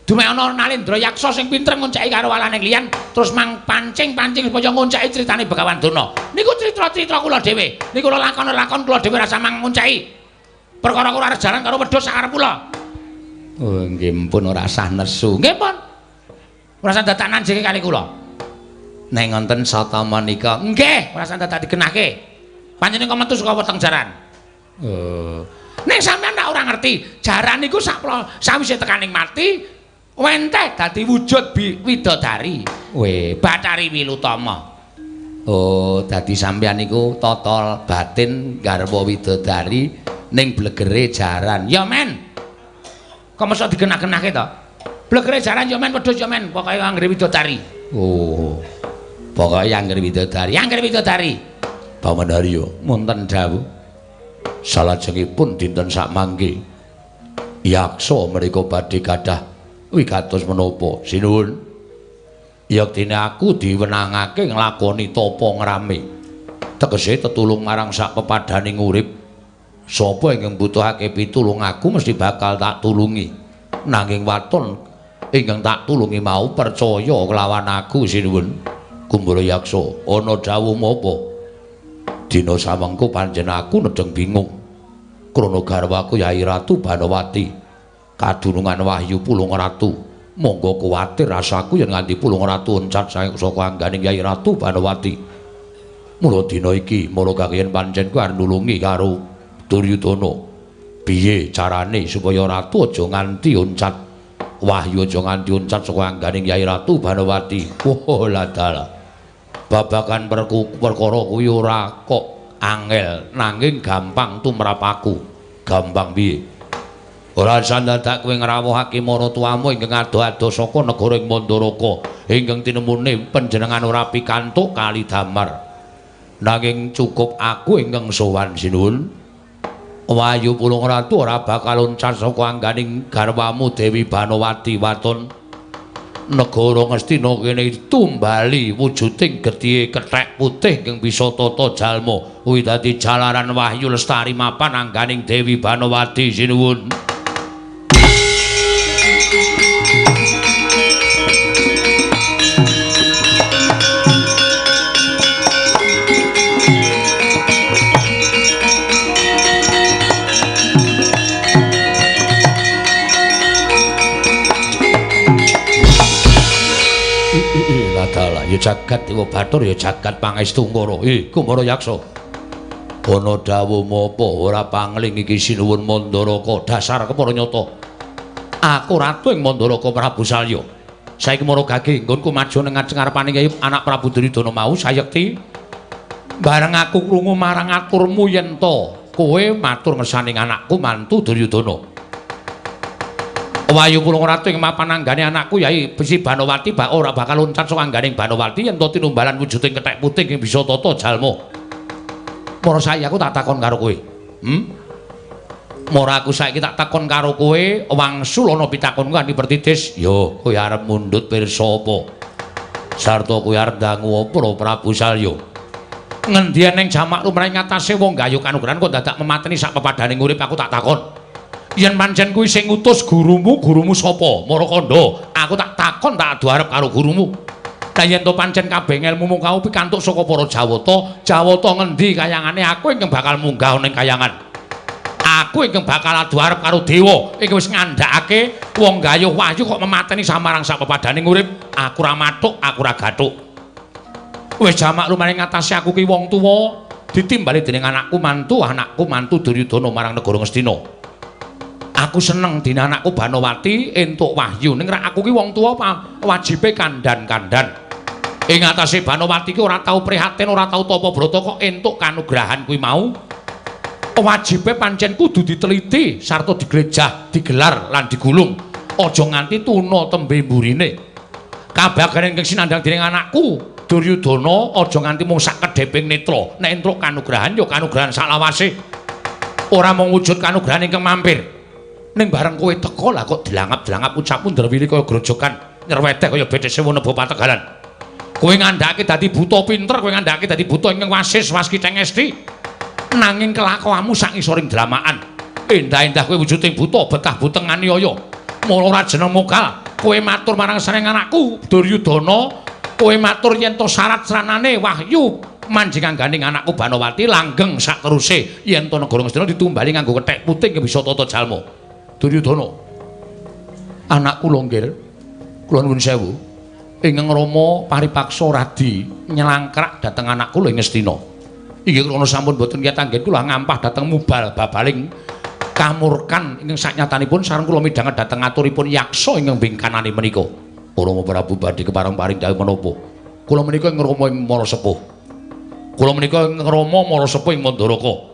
Dumeh ana Nalendra Yaksa sing pinter ngonceki karo walane liyan, terus mang pancing-pancing supaya ngonceki critane Begawan Durna. Niku crita-crita kula dhewe. Niku kula lakon-lakon kula dhewe rasa mang ngonceki. Perkara kula arep jaran karo wedhus sakarep kula. Oh nggih pun ora sah nesu. Nggih pun. Ora sah dadak nanjinge kali kula. Nek ngonten sata menika nggih ora sah dadak digenahke. Panjenengan kok metu saka weteng jaran. Oh. Nek sampeyan tak ora ngerti, jaran niku sawise tekaning mati wenteh dadi wujud widodari. Weh, Bathari Wilutama. Oh, dadi sampeyan niku tata batin garwa widodari ning blegere jaran. Ya men. Kok mosok digenah-genahke to? Blegere jaran ya men, wedhus ya men, pokoke anggere widodari. Oh. Pokoke anggere widodari, anggere widodari. Paman Haryo, wonten dawuh. Salajengipun dinten sakmangke Yaksa mereka badhe gadah wigatos menapa? Sinuwun. Yektine aku diwenangake nglakoni tapa ngrame. Tegese tetulung marang sak pepadaning urip. Sapa ingkang mbutuhake pitulung aku mesti bakal tak tulungi. Nanging waton ingkang tak tulungi mau percaya kelawan aku sinuwun. Kumbara Yaksa, ana dawuh apa? Dina samengko pancen aku nedeng bingung. Krana garwaku Yai Ratu Banowati kadunungan wahyu Pulung Ratu. Monggo kuwatir rasaku yen nganti Pulung Ratu oncat saka angganing Yai Ratu Banowati. Mula dina iki mula kakeyen pancen ku arep nulungi karo Duryudana. Piye carane supaya ratu aja nganti oncat wahyu aja nganti oncat saka angganing Yai Ratu Banowati. Oh ladalah. Babagan perkara kuwi ora kok angel nanging gampang tumrap aku. Gampang piye? Ora sandadak kowe ngrawuhake maratuwamu ingkang adoh-adoh saka negara ing Mandaraka ingkang tinemune panjenengan ora pikantuk kali damar. Nanging cukup aku ingkang sowan sinuwun. Wahyu Pulung Ratu ora bakal loncat saka angganing garwamu Dewi Banowati waton. Negara Ngastina kene tumbali wujuding gethihe kethek putih ingkang bisa tata jalma kuwi dadi jalaran wahyu lestari mapan angganing Dewi Banowati sinuwun. Ya jagat Dewa Bathara ya jagat pangestu Ngara. Kumara Yaksa. Ana dawuh apa ora pangling iki sinuwun Mandaraka dasar kepara nyata. Aku ratu ing Mandaraka Prabu Salya. Saiki mara gage nggonku maju ning ngarepane Kyai anak Prabu Duryudana mau sayekti bareng aku krungu marang aturmu yen to kowe matur ngersaning anakku mantu Duryudana. Wahyu Pulung Ratu ing mapan anggane anakku Yai Besi Banowati bak ora bakal loncat saka angganing Banowati yen to tinumbalan wujuding kethek putih ing bisa tata jalma. Mara saiki aku tak takon karo kowe. Mara aku saiki tak takon karo kowe wangsul ana pitakonku kanthi pertitis. Yo, kowe arep mundhut pirsa apa? Sarta kowe arep dangu apa Prabu Salya? Ngendi eneng jamak lumrah ing atase wong gayuh kanugrahan kok dadak memateni sak pepadaning urip aku tak takon. Yen pancen kuwi sing ngutus gurumu, gurumu sapa? Mara kandha, aku tak takon tak adu arep karo gurumu. Lah yen to pancen kabeh ngelmumu kau pikantuk saka para Jawata, Jawata ngendi kayangane aku ingkang bakal munggah ning kayangan. Aku ingkang bakal adu arep karo dewa ingkang wis ngandhakake wong gayuh wahyu kok memateni samarang sak pepadaning urip. Aku ora mathuk, aku ora gathuk. Wis jamak lumrah ngatasi aku ki wong tuwa ditimbali dening anakku mantu Duryudana marang negara Ngastina. Aku seneng dina anakku Banowati entuk wahyu ning rak aku ki wong tuwa wajibe kandhan-kandhan. Ing atase Banowati ki ora tau prihatin, ora tau tapa brata kok entuk kanugrahan kuwi mau. Wajibe pancen kudu diteliti sarta diglejah, digelar lan digulung. Aja nganti tuna tembe mburine. Kabagan ingkang sinandhang dening anakku Duryudana aja nganti mung sak kedheping netra. Nek entuk kanugrahan ya kanugrahan saklawase. Ora mung wujud kanugrahan ingkang mampir. Ning bareng kowe teka lah kok dilangap-dilangap ucapmu ndrewili kaya grojokan nyerwedeh kaya bedhek sewu neba pategalan. Kowe ngandhake dadi buta pinter, kowe ngandhake dadi buta ingkang wasis waskiteng esti. Nanging kelakuanmu sak ngisoring dlamaan. Endah-endah kowe wujuding buta betah buteng aniaya. Mula ora jeneng mokal. Kowe matur marang sareng anakku Duryudana, kowe matur yen to syarat sranane wahyu manjing angganing anakku Banowati langgeng sak teruse yen to negara Ngastina ditumbali nganggo kethek putih bisa tata jalma. Duryudana, anakku longgir, kula nuwun sewu, ingkang Rama paripaksa radi nyelangkrak dhateng anakku lho ing Ngastina. Inggih krana sampun boten kiyat anggen kula ngampah dhateng mubal babaling kamurkan ingkang saknyatanipun sareng kula midhanget dhateng aturipun yaksa ingkang bingkanane menika. Rama Prabu badhe kepareng paring dawuh menapa? Kula menika ing Rama ing Mara Sepuh. Kula menika ing Rama Mara Sepuh ing Mandaraka.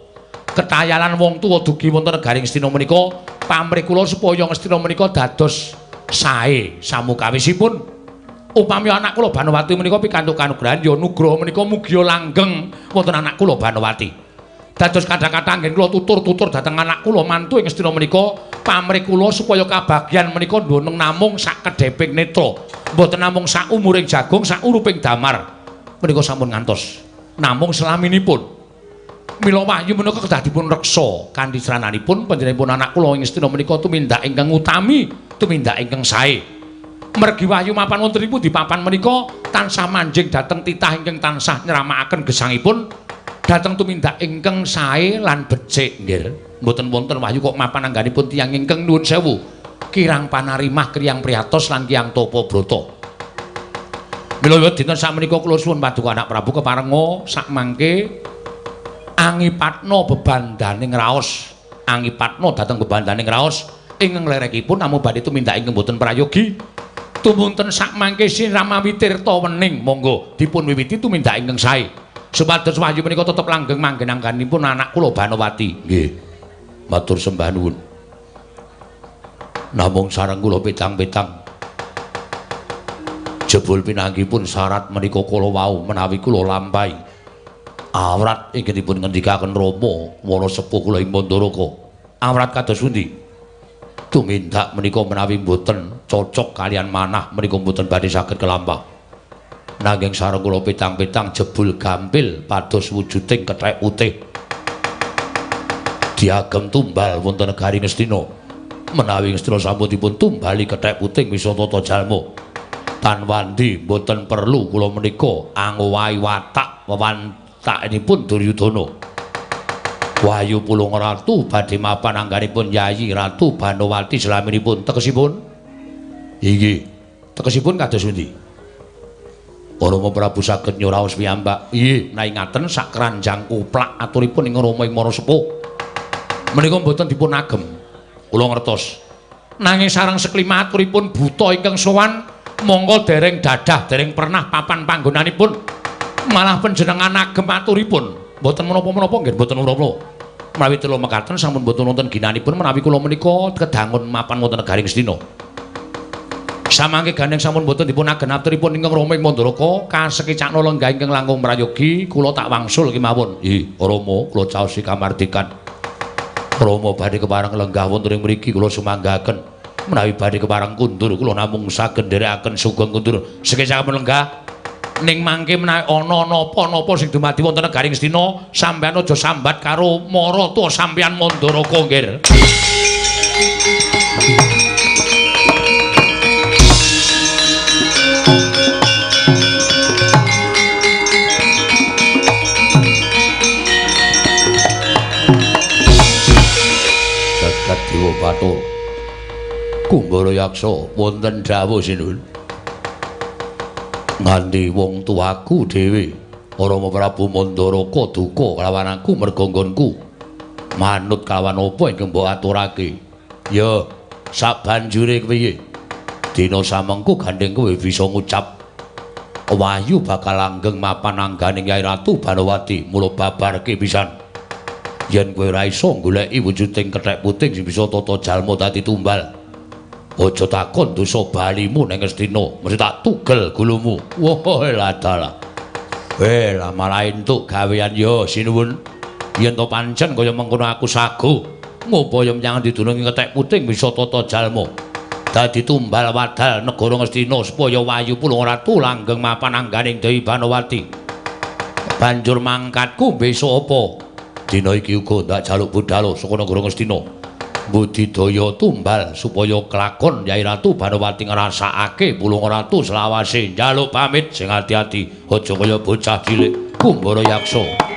Ketayalan wong tuwa dugi wonten negari Ngastina menika pamrih kula supaya Ngastina menika dados sae samukawisipun. Upami anak kula Banowati menika pikantuk kanugrahan ya nugraha menika mugia langgeng wonten anak kula Banowati. Dados kathah-kathah anggen kula tutur-tutur dhateng anak kula mantu ing Ngastina menika Pamrih kula supaya kabagyan menika ndoneng namung sak kedheping netra, mboten namung sak umuring jagung, sak uruping damar. Menika sampun ngantos. Namung selaminipun. Mila wahyu menika kedah dipun reksa kanthi srananipun panjenenganipun anak kula ing Ngastina menika tumindak ingkang utami, tumindak ingkang sae. Mergi wahyu mapan wonten ing pundi papan menika tansah manjing dhateng titah ingkang tansah nyramakaken gesangipun dhateng tumindak ingkang sae lan becik nggih. Mboten wonten wahyu kok mapan angganipun tiyang ingkang nuwun sewu kirang panarimah, kriyang priyatos lan kiyang tapa brata. Mila dinten sakmenika kula suwun paduka anak Prabu keparenga sakmangke angipatna bebandaning raos, angipatna dhateng bebandaning raos ingkang lerekipun namung badhe tumindak ingkang boten prayogi. Tumunten sakmangke sinramawi tirta wening monggo dipun wiwiti tumindak ingkang sae supados wahyu menika tetep langgeng manggen angganipun anak kula Banowati. Nggih, matur sembah nuwun. Namung sareng kula petang-petang jebul pinanggipun syarat menika kala wau menawi kula lampahi awrat ingkang dipun ngendikaken Rama wana sepuh kula ing Mandaraka. Awrat kados pundi? Tumindak menika menawi mboten cocok kalian manah menika mboten badhe saged kelampah. Nanging sareng kula petang-petang jebul gampil pados wujuding kethek putih diagem tumbal wonten negari Ngastina. Menawi Ngastina sampun dipun tumbali kethek putih wisa tata jalma. Tan wandi mboten perlu kula menika angowahi watak wewantakenipun Duryudana. Wahyu Pulung Ratu badhe mapan angganipun Yayi Ratu Banowati selaminipun. Tegesipun inggih, tegesipun kados pundi? Rama Prabu saged nyuraos piyambak. Inggih, menawi ngaten sak keranjang kuplak aturipun ing Rama ing Mara Sepuh menika mboten dipun agem. Kula ngertos. Nanging sareng seklima aturipun buta ingkang sowan mongko dereng dadah, dereng pernah papan panggonanipun, malah panjenengan agem aturipun. Mboten menapa-menapa nggih, mboten menapa. Menawi telu mekaten sampun mboten wonten ginanipun menawi kula menika kedangun mapan wonten negari Ngastina. Samangke gandeng sampun mboten dipun agen aturipun ingkang Rama ing Mandaraka kasekicakna lenggah ingkang langkung prayogi kula tak wangsul kemawon. Ih, Rama, kula caosi kamardikan. Rama badhe kepareng lenggah wonten ing mriki kula sumanggaken. Menawi badhe kepareng kundur kula namung saged nderekaken sugeng kundur. Sekecakaken lenggah. Ning mangke menawi ana napa-napa sing dumadi wonten negari Ngastina, sampeyan aja sambat karo maratuwa sampeyan Mandaraka nggih. Jagat Dewa Bathara Kumbara Yaksa wonten dawuh sinuwun. Nganti wong tuaku dhewe Rama Prabu Mandaraka duka kelawan aku merga nggonku manut kawan apa ingkang mbok aturake. Ya sabanjure kepiye dina samengko gandeng kowe bisa ngucap wahyu bakal langgeng mapan angganing Yai Ratu Banowati. Mula babarke pisan yen kowe ora iso goleki wujuding kethek putih sing bisa tata jalma dadi tumbal, aja takon dosa balimu nang Ngastina, mesti tak tugel gulumu. Wah, ladalah. Lah malah entuk gawean ya sinuwun. Yen to pancen kaya mengkono aku sago ngupaya menyang didunungi kethek putih bisa tata jalma dadi tumbal wadal negara Ngastina supaya Wahyu Pulung Ratu langgeng mapan angganing Dewi Banowati. Banjur mangkatku besok apa? Dina iki uga ndak jaluk budhal saka negara Ngastina. Budidaya tumbal supaya kelakon Yai Ratu Banowati ngrasakake Pulung Ratu selawase. Njaluk pamit sing ati-ati, aja kaya bocah cilik Kumbara Yaksa.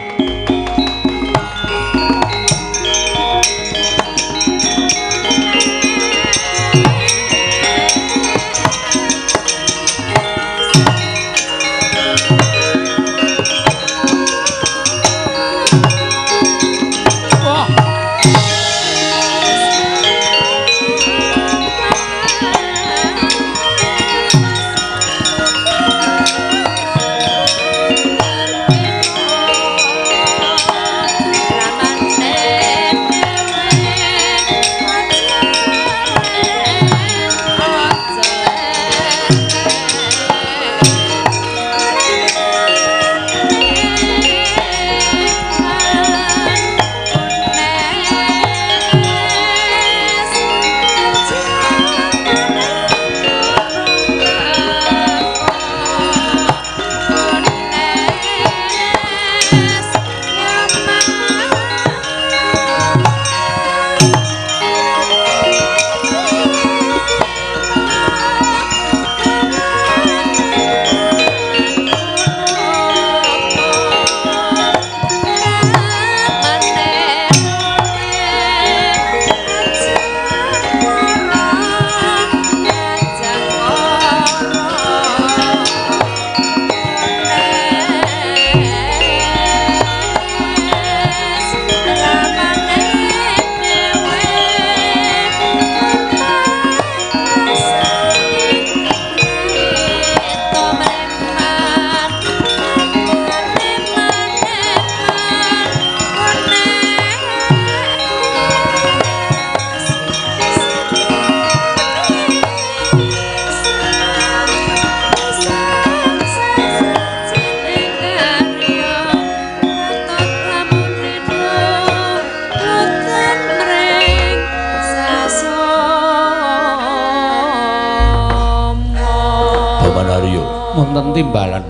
Wonten timbalan.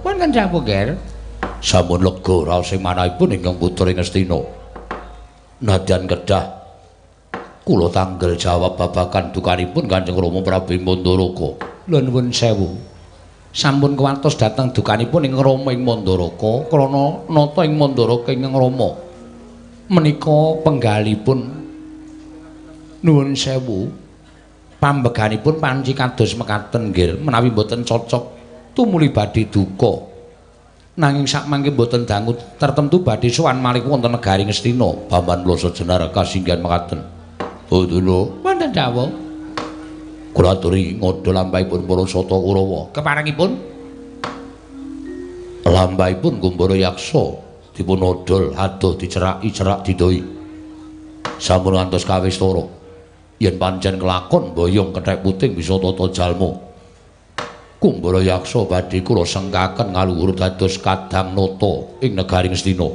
Wonten dawuh, Ger. Sampun lega raos ing manahipun ingkang putra ing Ngastina. Nadyan kedah kula tanggel jawab babagan dukanipun Kanjeng Rama Prabu Mandaraka. Lha nuwun sewu. Sampun kuwatos dhateng dukanipun ing Rama ing Mandaraka krana nata ing Mandaraka ingkang Rama. Menika penggalipun nuwun sewu. Pambeganipun panci kados mekaten nggih, menawi mboten cocok tumuli badhe duka. Nanging sakmangke mboten dangu tertentu badhe sowan malih wonten negari Ngastina. Paman Blasa Jenar kasinggihan mekaten. Bodolo wonten dawuh. Kula aturi ngodha lampahipun para sata Kurawa. Keparengipun lampahipun Kumbara Yaksa dipun odol adoh diceraki cerak didoi. Sampun ngantos kawistara. Yen pancen kelakon boyong kethek putih bisa tata jalma. Kumbara Yaksa badhe kula sengkaken ngaluhur dados kadang nata ing negari Ngastina.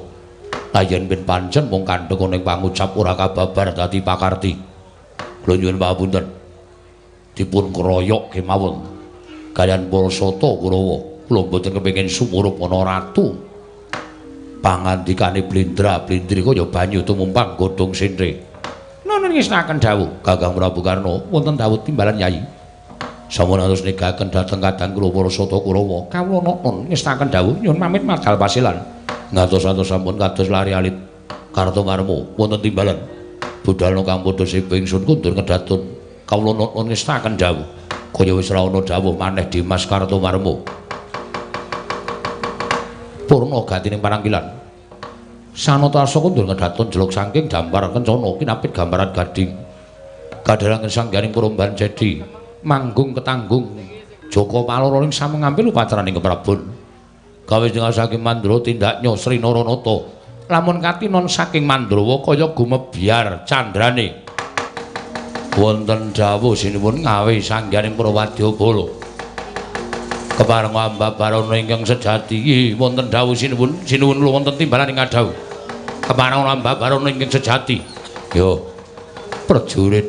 Lah yen ben pancen mung kandhek ana ing pangucap ora kababar dadi pakarti. Kula nyuwun pamunten. Dipun kroyok kemawon kaliyan para sata Kurawa. Kula mboten kepengin sumurup ana ratu. Pangandikane blindra blindri kaya banyu tumumpang godhong sentre. Nuwun ngestakaken dawuh Kakang Prabu Karna. Wonten dawuh timbalan Yai. Sampun atus negaken dhateng kadang kula para sata Kurawa. Kawula nuwun ngestakaken dawuh nyuwun pamit madal pasilan. Ngantos-antos sampun kados lari alit Kartomarma wonten timbalan. Budalna kang padha sepo ingsun kundur kedatun. Kawula nuwun ngestakaken dawuh. Kaya wis ra ana dawuh maneh Dimas Kartomarma. Purna gatining panangkilan. Sanata arsa kundur ngedatun jeluk saking dampar kencana kinapit gambaran gading. Kadharangen sangganing Puromban Jedi manggung ketanggung Jaka Paloro ing samengampil upacaraning keprabon. Kawis saking Mandra tindaknya Sri Naranata. Lamun katinon saking Mandrawa kaya gumebyar candrane. Wonten dawuh sinuwun ngawe sangganing Prawadyabala. Kepareng ambabarana ingkang sejati wonten dawuh sinuwun sinuwun kula wonten timbalan ing kadhawuh. Kepareng ambabarana ingkang sejati. Yo prajurit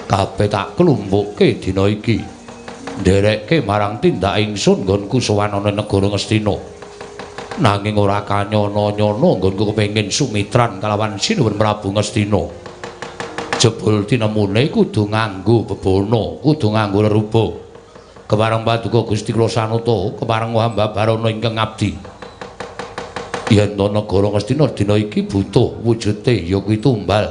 kabeh tak klumpukke dina iki. Nderekke marang tindak ingsun nggonku sowan ana negara Ngastina. Nanging ora kanyana-nyana nggonku kepengin sumitran kalawan Sinuwun Prabu Ngastina. Jebul tinemune kudu nganggo bebana, kudu nganggo lerupa. Kepareng paduka Gusti kula sanata, kepareng hamba barana ingkang ngabdi. Yen to negara Ngastina dina iki butuh wujude ya kuwi tumbal.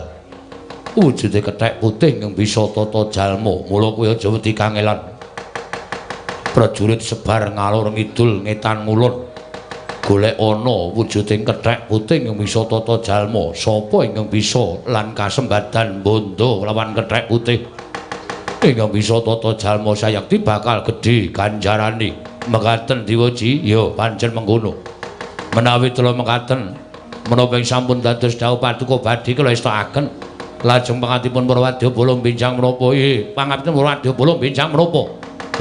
Wujude kethek putih ingkang bisa tata jalma, mula kowe aja wedi kangelan. Prajurit sebar ngalor ngidul ngetan ngulon. Golek ana wujuding kethek putih ingkang bisa tata jalma. Sapa ingkang bisa lan kasembadan bondo lawan kethek putih? Ingkang bisa tata jalma sayekti bakal gedhe ganjarane. Mekaten diwoji, ya pancen mengkono. Menawi tela mekaten, menapa ing sampun dados dawuh paduka badhe kula estakaken. Lajeng pangatipun Prawadyabala benjang menapa? Pangapipun Prawadyabala benjang menapa?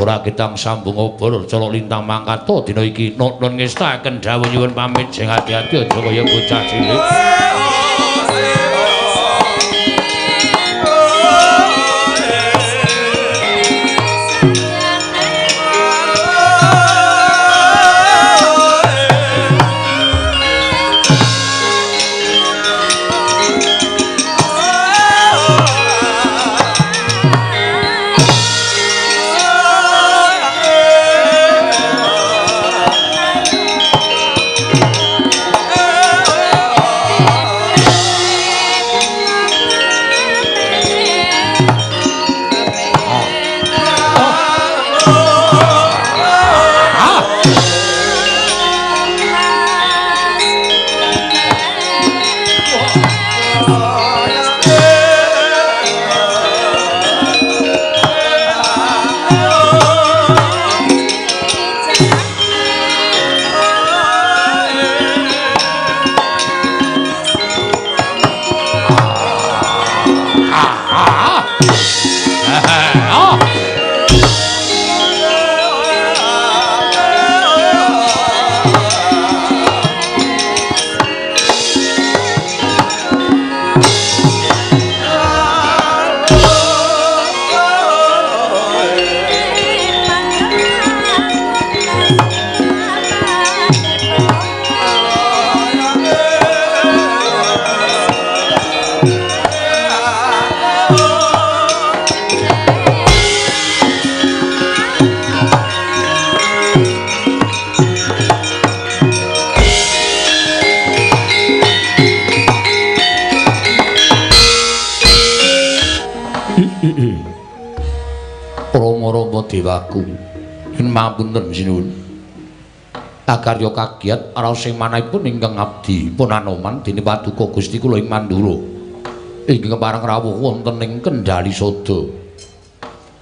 Ora ketang sambung obor colok lintang mangkata dina iki. Nuwun ngestakaken dawuh nyuwun pamit sing ati-ati aja kaya bocah cilik. Rama Dewaku. Yen mapunten sinuwun. Akarya kagiat raos sing manahipun ingkang abdi pun Anoman dene paduka Gusti kula ing Mandura. Ingkang kepareng rawuh wonten ing Kendali Sada.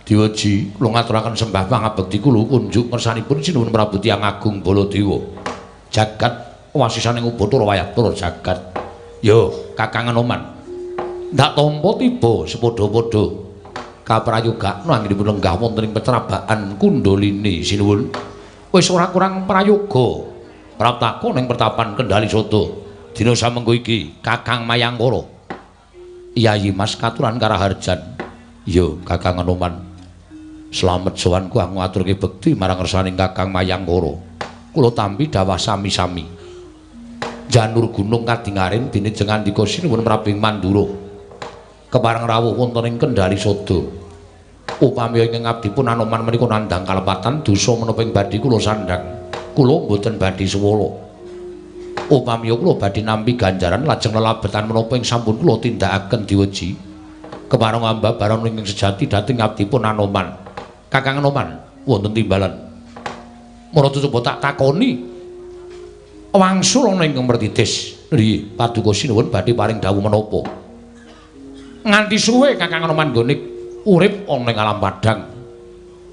Dewaji kula ngaturaken sembah pangabekti kula kunjuk ngersanipun sinuwun Prabu Tiyang Agung Baladewa. Jagat wasisaning Ubathara Wayabtara jagat. Yo Kakang Anoman. Ndak tampa tiba sepadha-padha kaprayogakna anggenipun lenggah wonten ing pecerabaan Kundalini sinuwun. Wis ora kurang prayoga praptaka ning pertapan Kendali Sada. Dina samengko iki Kakang Mayangkara Yayi Mas katuran karaharjan. Yo Kakang Anoman. Slamet sowanku aku ngaturke bekti marang ngersaning Kakang Mayangkara. Kula tampi dawah sami-sami. Janur gunung kadingaren dene jengandika sinuwun Prabu Mandura. Kepareng rawuh wonten ing Kendali Sada. Upami ingkang abdi pun Anoman menika nandhang kalepatan dosa menapa ing badhe kula sandhang. Kula mboten badhe suwala. Upami kula badhe nampi ganjaran lajeng lelabetan menapa ing sampun kula tindakaken diweji. Kepareng ambabaran ingkang sejati dhateng abdi pun Anoman. Kakang Anoman wonten timbalan. Mara coba tak takoni wangsul ana ingkang mertitis. Nggih, paduka sinuwun badhe paring dawuh menapa? Nganti suwe Kakang Anoman nggone urip ana ing alam padhang.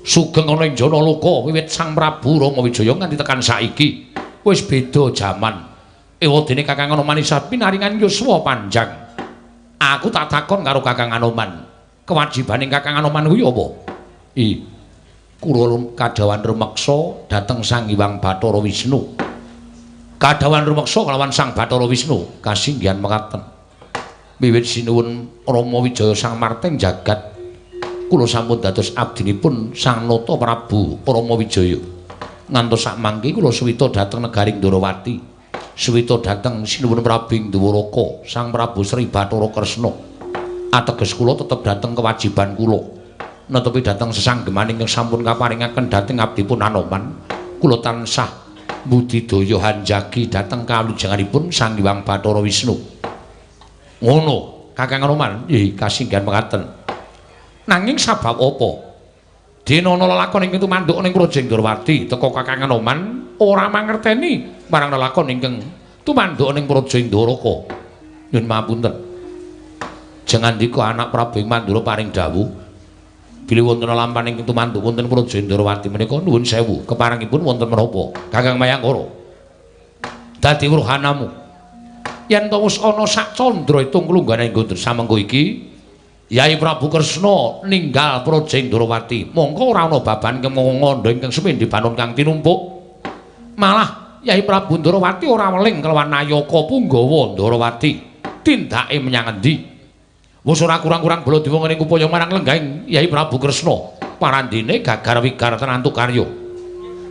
Sugeng ana ing Janaloka wiwit Sang Prabu Rama Wijaya nganti tekan saiki. Wis beda jaman. Ewadene Kakang Anoman isih pinaringan yuswa panjang. Aku tak takon karo Kakang Anoman. Kewajibane Kakang Anoman kuwi apa? I kula kadhawan rumeksa dhateng Sang Hyang Bathara Wisnu. Kadhawan rumeksa kelawan Sang Bathara Wisnu kasinggihan mekaten. Wiwit sinuwun Rama Wijaya Sang Marteng jagat kula sampun dados abdinipun Sang Nata Prabu Rama Wijaya. Ngantos sakmangke kula suwita dhateng negari Ndorowati. Suwita dhateng sinuwun Prabu ing Dwaraka Sang Prabu Sri Bathara Kresna. Ateges kula tetep dhateng kewajiban kula. Netepi dhateng sesanggemaning ingkang sampun kaparingaken dhateng abdipun Anoman, kula tansah budidaya hanjagi dhateng kalujenganipun Sang Hyang Bathara Wisnu. Ngono, Kakang Anoman, nggih kasinggihan mekaten. Nanging sabab apa? Dene ana lelakon ingkang tumanduk ning Praja Ndorowati, teka Kakang Anoman ora mangerteni marang lelakon ingkang tumanduk ning Praja Ndoraka. Nyuwun mapunten. Jengandika anak Prabu ing Mandura paring dawuh bilih wonten lampahan ingkang tumanduk wonten Praja Ndorowati menika nuwun sewu keparengipun wonten menapa Kakang Mayangkara. Dadi wuruhanamu yen to wis ana sak candra itung klunggane nggon samengko iki Yai Prabu Kresna ninggal Praja Ndorowati mongko ora ana baban kemongko ingkang sepindhi banon kang tinumpuk. Malah Yai Prabu Ndorowati ora weling kelawan nayaka punggawa Ndorowati tindake menyang endi. Wis ora kurang-kurang Baladewa ngene upaya marang lenggahing Yai Prabu Kresna. Parandene gagar wigar tenantuk karya.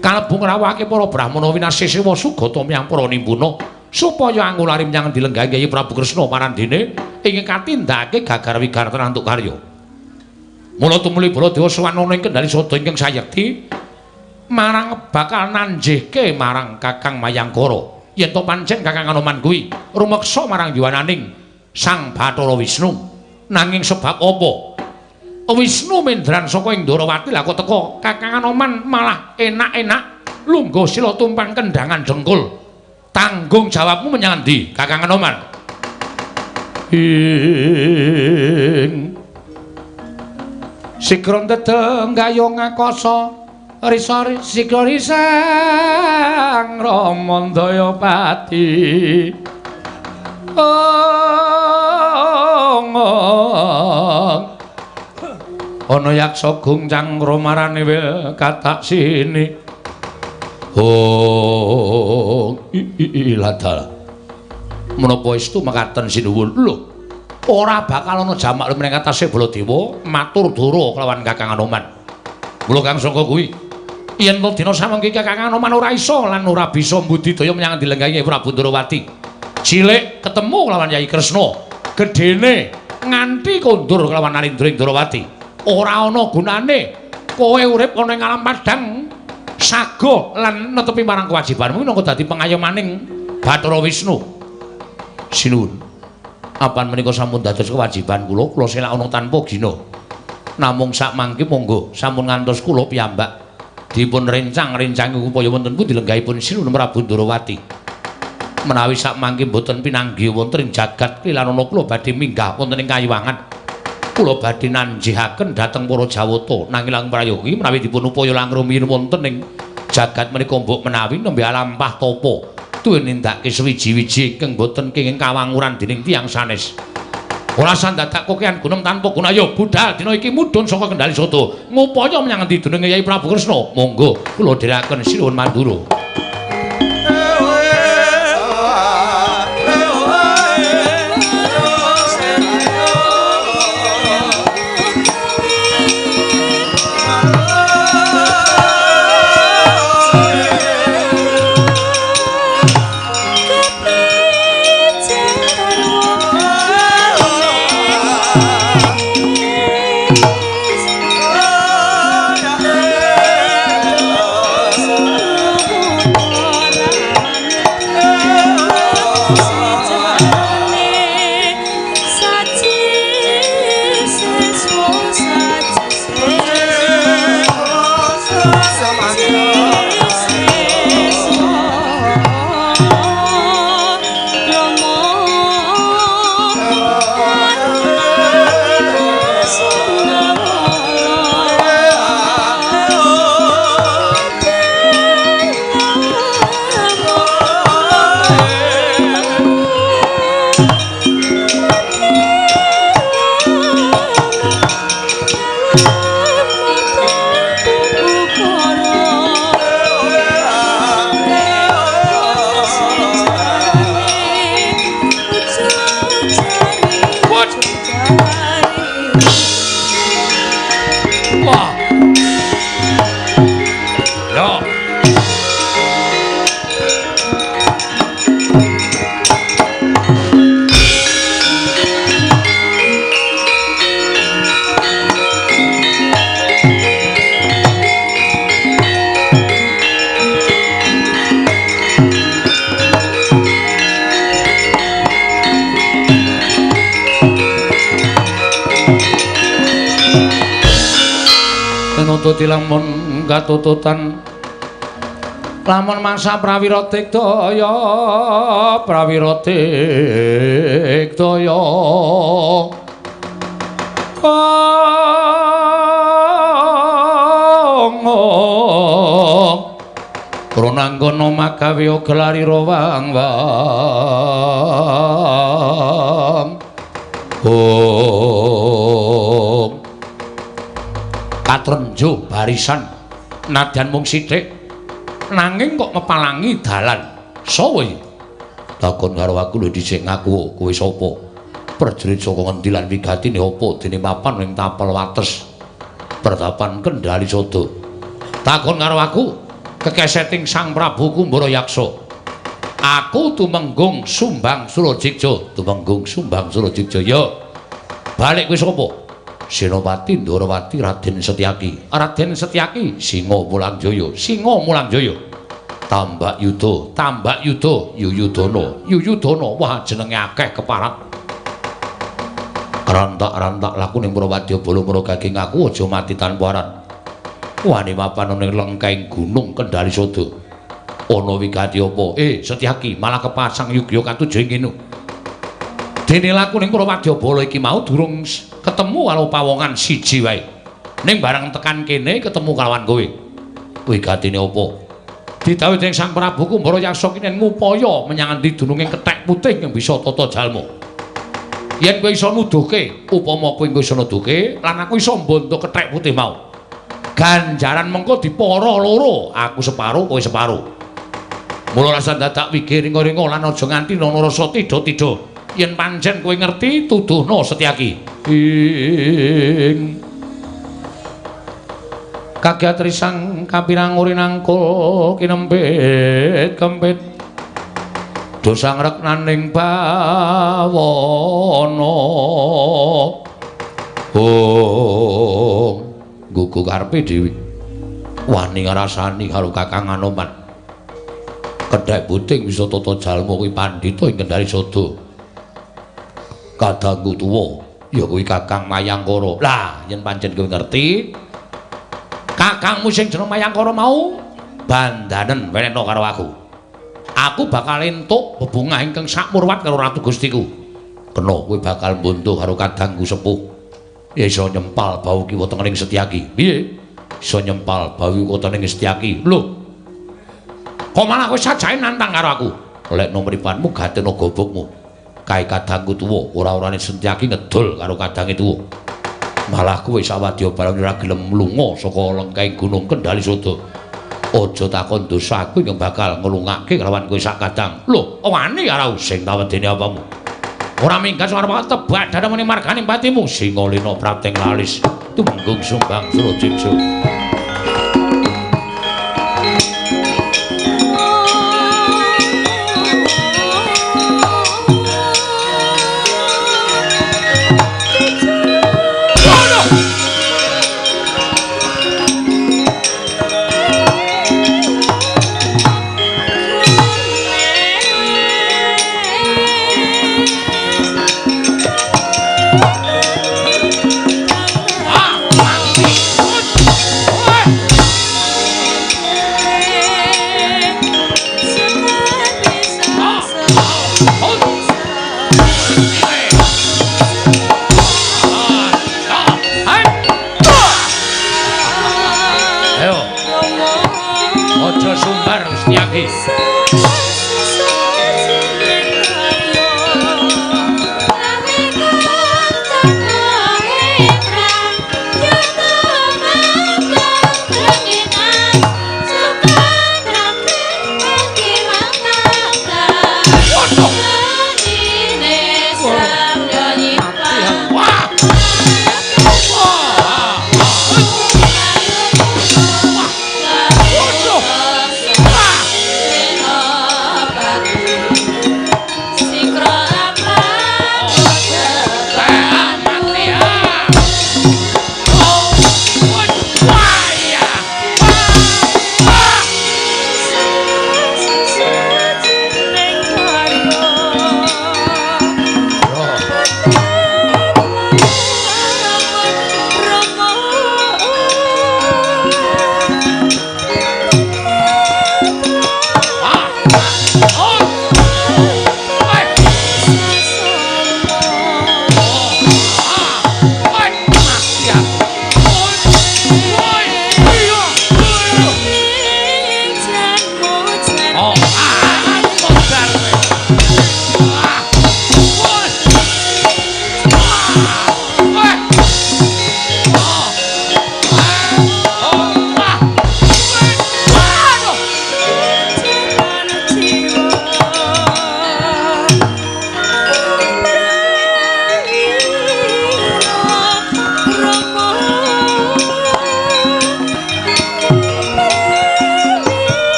Kalebu ngrawuhake para brahmana winasih sugata miyang para nimbuna supaya angulari menyang endi lenggahing Yai Prabu Kresna parandene ingkang katindakake gagar wigar tenantuk karya. Mula tumuli Baladewa sowan ana ing Kendali Sada ingkang sayekti marang bakal nanjihke marang Kakang Mayangkara. Yen to pancen Kakang Anoman kuwi rumeksa marang yuwananing Sang Bathara Wisnu. Nanging sebab apa? Wisnu mendran saka ing Ndorowati lah kok teka Kakang Anoman malah enak-enak lungguh sila tumpang kendangan dengkul. Tanggung jawabmu menyang endi, Kakang Anoman? Ing sikron teteng gayung akasa risa sikra risang Rama Ndayapati. Ana yaksa gungcang romarane wil katak sini. Oh, iladal. Menapa estu mekaten sinuwun? Lho, ora bakal ana jamak lumen ing atase Baladewa matur dara kelawan Kakang Anoman. Mula kang sangka kuwi yen to dina samangke Kakang Anoman ora iso lan ora bisa mbudidaya menyang dilenggahi Prabu Ndorowati. Cilik ketemu kelawan Yai Kresna, gedene nganti kondur kelawan Narendra Ndorowati. Ora ana gunane kowe urip ana ing alam padhang sago lan netepi marang kewajibanmu minangka dadi pengayomaning Bathara Wisnu. Sinuwun. Apan menika sampun dados kewajiban kula, kula selak ana tanpa gina. Namung sak mangke monggo sampun ngantos kula piyambak dipun rencang-rencangi upaya wonten pundi lenggahipun Sinuhun Prabu Ndorowati. Menawi sak mangke mboten pinanggih wonten ing jagat Klilanana kula badhe minggah wonten ing Kayiwangan. Kula badhe nanjihaken dhateng para Jawata nanging lang prayogi menawi dipun upaya langkung rumiyin wonten ing jagat menika mbok menawi nembe alampah tapa tuwin nindakake suwiji-wiji ingkang boten kenging kawanguran dening tiyang sanes. Ora sandadak kokean gunem tanpa guna ya budal dina iki mudhun saka Kendali Sada ngupaya menyang endi dununge Yai Prabu Kresna. Monggo kula dherekaken Sinuhun Mandura. Nututi lamun katututan lamun mangsa prawira digdaya prawira digdaya Prananggana magawe gelari rawang wang Om katrenjo barisan nadyan mung sithik nanging kok mepalangi dalan sapa iki takon karo aku lho dhisik ngaku kowe sapa prajurit saka ngendi lan wigatine apa dene mapan ing tapel wates pertapan Kendali Sada takon karo aku kekeseting Sang Prabu Kumbara Yaksa aku tumenggung Sumbang Surajigja tumenggung Sumbang Surajigja ya balik kowe sapa Senopati Ndorowati Raden Setyaki. Raden Setyaki Singa Mulangjaya, Singa Mulangjaya. Tambak Yuda, Tambak Yuda, Yuyudana, Yuyudana. Wah jenenge akeh keparat. Rantak-rantak laku ning Prawadya Bala Maragage ngaku aja mati tanpa aran. Wani mapan ning lengkeng gunung Kendali Sada. Ana wigati apa? Setyaki malah kepasang yugya katuju ing kene. Dene laku ning Prawadya Bala iki mau durung ketemu karo pawongan siji wae. Ning bareng tekan kene ketemu kalawan kowe. Wigatine apa? Didhawuhi dening Sang Prabu Kumbara Yaksa kene ngupaya menyang endi dununge kethek putih yang bisa tata jalma. Yen kowe iso nuduhke, upama kowe iso nuduhke, lan aku iso mbonto kethek putih mau. Ganjaran mengko dipara loro, aku separo kowe separo. Mula rasa dadak wigih ringa-ringa lan aja nganti ana rasa tidha-tidha. Yen pancen kowe ngerti tuduhno Setyaki. Ing kagiat risang kapirang urinangkul kinempit kempit dosa ngreknaning bawana. Oh gugu karepe dhewe wani ngrasani karo Kakang Anoman. Kedhek puting bisa tata jalma kuwi pandhita ing Kendali Sada. Kadangku tuwa Ya kuwi Kakang Mayangkara. Lah, yen pancen kowe ngerti, kakangmu sing jeneng Mayangkara mau bandanen wenehno karo aku. Aku bakal entuk bebungah ingkang sakmurwat karo Ratu Gustiku. Kena kowe bakal mbuntuh karo kadangku sepuh. Ya iso nyempal bau kiwa tengening Setyaki. Piye? Iso nyempal bau kiwa tengening Setyaki. Lho. Kok malah kowe sajae nantang karo aku? Lekno mripatmu gatena gobokmu. Kae kadangku tuwa, ora-orane Setyaki ngedol karo kadange tuwa. Malah kowe sawadya barang ora gelem lunga saka lengkeng Gunung Kendali Sada. Aja takon dosa aku ingkang bakal ngelungake kelawan kowe sak kadang. Lho, wani karo sing tawedene apamu? Ora minggat arep tebak dana muni margane patimu. Singalena prapteng lalis tumenggung sumbang Surajipsa.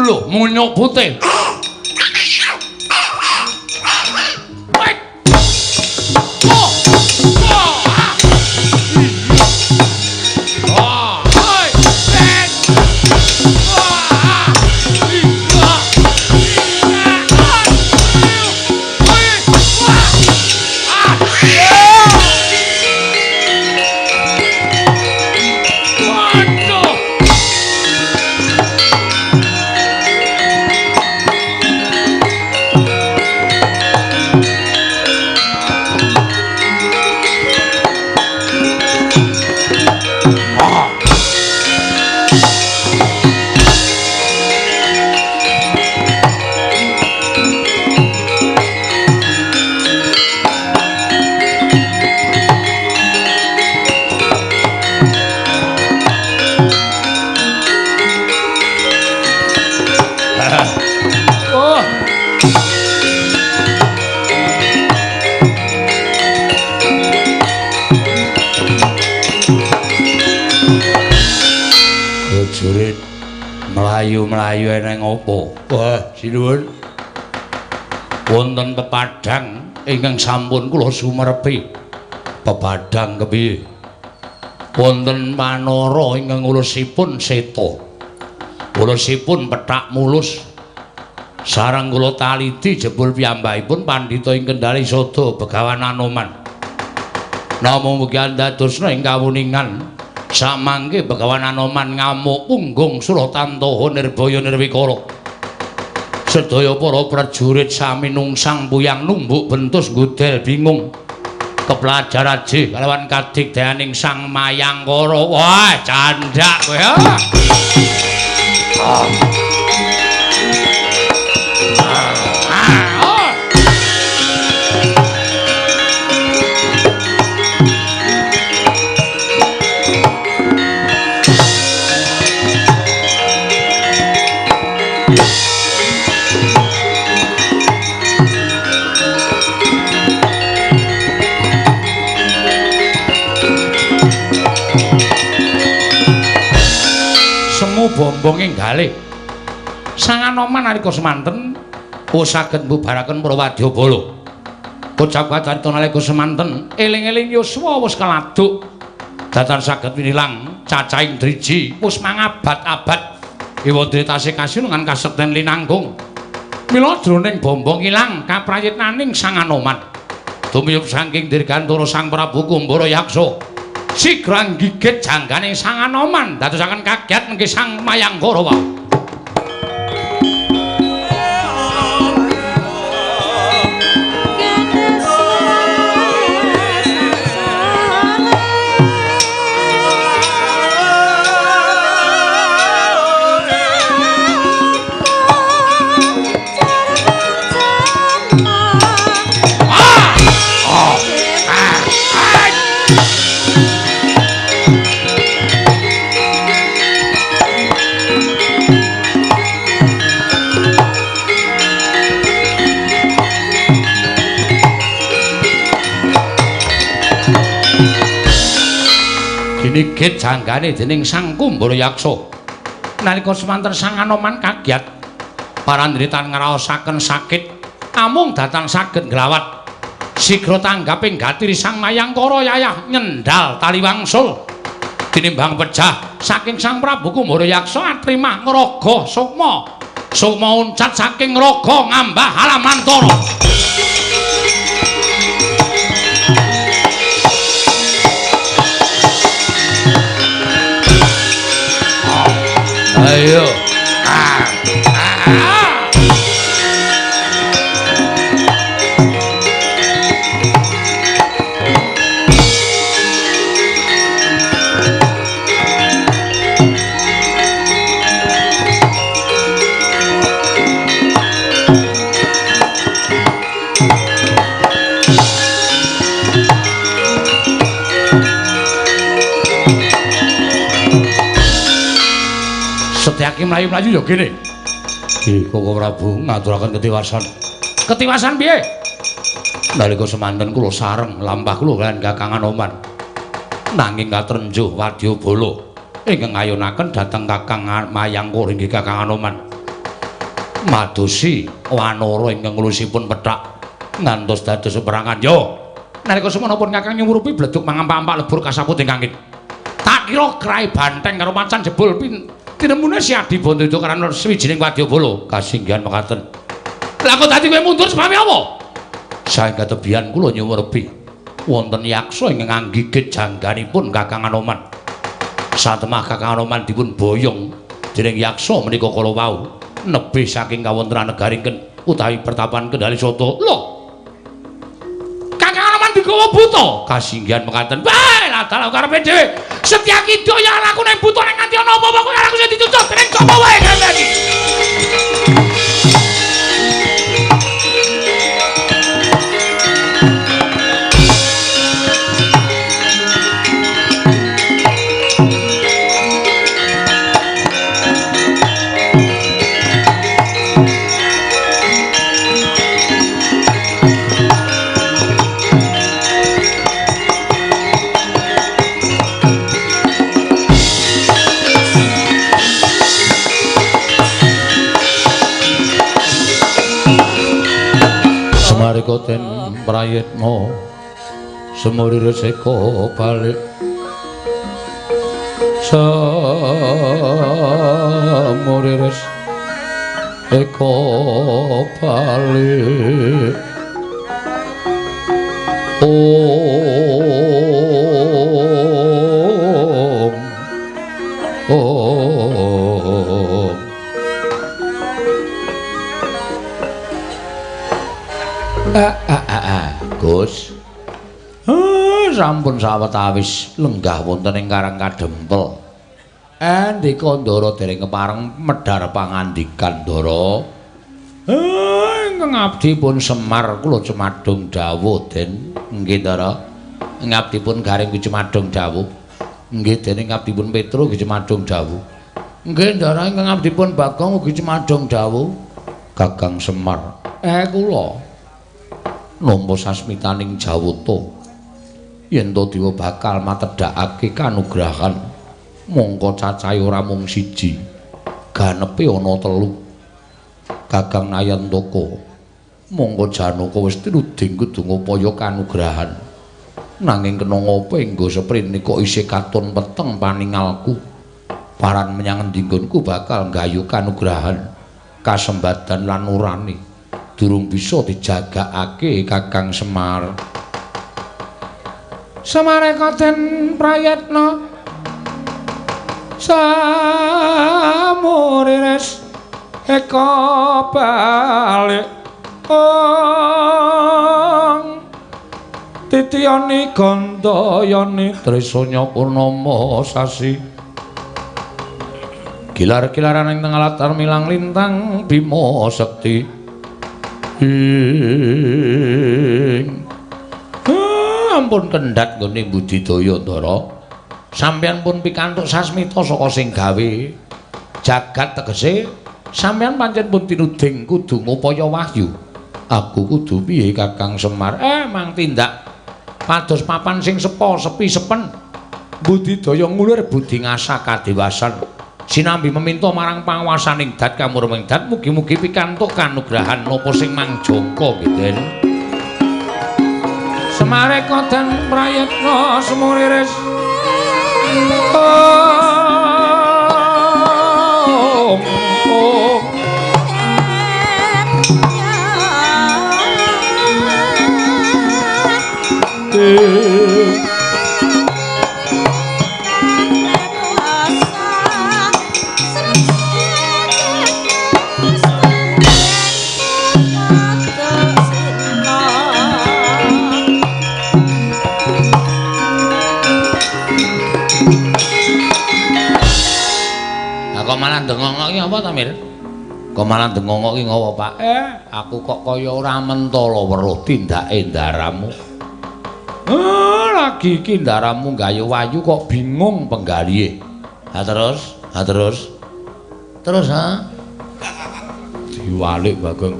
Buluh munyuk putih. Melayu-melayu eneng opo? Wah, sinuwun. Wonten pepadhang ingkang sampun kula sumerepi. Pepadhang kepiye? Wonten manara ingkang ulusipun seta. Ulusipun pethak mulus. Sareng kula taliti jebul piyambakipun pandhita ing Kendali Sada Begawan Anoman. Namung mugi andadosna ing kawuningan samangke Begawan Anoman ngamuk punggung Suratantaha nirbaya nirwikara. Sedaya para prajurit sami nungsang puyang numbuk bentus ngudel bingung. Keplajar ajih kalawan kadigdayaning Sang Mayangkara. Wah, candhak kowe. Bombong ing galih. Sang Anoman nalika semanten wis saged mbubaraken para wadyabala. Kocap kacarita nalika semanten eling-eling yuswa wis keladuk. Datan saged winilang cacahing driji wis mangabad-abad. Ewa tasih kasinungan kasekten linangkung. Mila jroning bombong ilang kaprayitnaning Sang Anoman. Tumiyup saking dirgantara Sang Prabu Kumbara Yaksa. Sigra nggigit janggane Sang Anoman dadosaken kaget mengki Sang Mayangkara wau. Dinigit janggane dening Sang Kumbara Yaksa. Nalika semanten Sang Anoman kagiat parandritan ngraosaken sakit amung datang saged nglawat. Sigra tanggaping gatiri Sang Mayangkara yayah nyendal tali wangsul. Tinimbang pejah saking Sang Prabu Kumbara Yaksa atrimah ngraga sukma. Sukma uncat saking ngraga ngambah alamantara. Ayo. Setyaki mlayu-mlayu ya kene. Nggih, Koko Prabu ngaturaken ketiwasan. Ketiwasan piye? Nalika semanten kula sareng lampah kula kaliyan Kakang Anoman. Nanging katrenjuh wadyabala ingkang ngayonaken dhateng Kakang Mayangkara inggih Kakang Anoman. Madosi wanara ingkang nglusipun pethak ngantos dados peperangan. Yo, nalika semono pun Kakang nyumurupi bledug mangampak-ampak lebur kasaput ingkang angin. Tak kira krae banteng karo macan jebul tinemune si Adi Bandayuda karana swijining wadyabala. Kasinggihan mekaten. Lah kok dadi kowe mundur sebabe apa? Saengga tebihan kula nyumurupi wonten yaksa ingkang anggigit jangganipun Kakang Anoman. Satemah Kakang Anoman dipun boyong dening yaksa menika kala wau nebih saking kawontenan negaring utawi pertapan Kendali Soto. Lho, Kakang Anoman digawa buta. Kasinggihan mekaten. Wae lah dalah karepe dhewe. Setyaki daya laku ning buta ning nganti ana apa-apa kowe aku sing dicucuk dening sapa wae kabeh iki. Semarika den prayitna semuri reseka balik semuri reseka balik. Om Om. Gus. Sampun sawetawis lenggah wonten ing Karang Kadempel. Ndika Ndara dereng kepareng medhar pangandikan Ndara. Ingkang abdi pun Semar kula cumadung dawuh Den. Nggih Ndara. Ing abdi pun Gareng cumadung dawuh. Nggih Den ing abdi pun Petro ugi cumadung dawuh. Nggih Ndara ingkang abdi pun Bagong ugi cumadung dawuh. Kakang Semar. Kula nampa sasmitaning Jawata yen to dewa bakal matedhakake kanugrahan mongko cacahe ora mung siji ganepe ana telu. Kakang Nayantaka mongko Janaka wis tinuding kudu ngupaya kanugrahan nanging kena ngapa enggo seprene kok isih katon peteng paningalku paran menyang endi nggonku bakal nggayuh kanugrahan kasembadan lan urane durung bisa dijagakake Kakang Semar. Semareka den prayitna samurires eka balik ong titiyani gandayani trisanya purnama sasi gilar-gilaran ing tengah latar milang lintang Bima Sekti. Ing ampun kendhat nggone budidaya Ndara. Sampeyan pun pikantuk sasmita saka sing gawe jagat tegese sampeyan pancen pun tinuding kudu ngupaya wahyu. Aku kudu piye Kakang Semar? Mang tindak pados papan sing sepo sepi sepen budidaya ngulur budi ngasah kadewasan. Sinambi meminta marang panguwasaning dat kamurming dat mugi-mugi pikantuk kanugrahan napa sing mangjangka nggih Den. Semareka den prayitna semuriris om om. Kok malah ndengongok iki apa ta, Mir? Kok malah ndengongok iki ngopo, Pak? Aku kok kaya ora mentala weruh tindake ndaramu. Lagi iki ndaramu gayu wayu kok bingung penggalihe. Ha terus? Ha terus? Terus ha? Diwalik Bagong.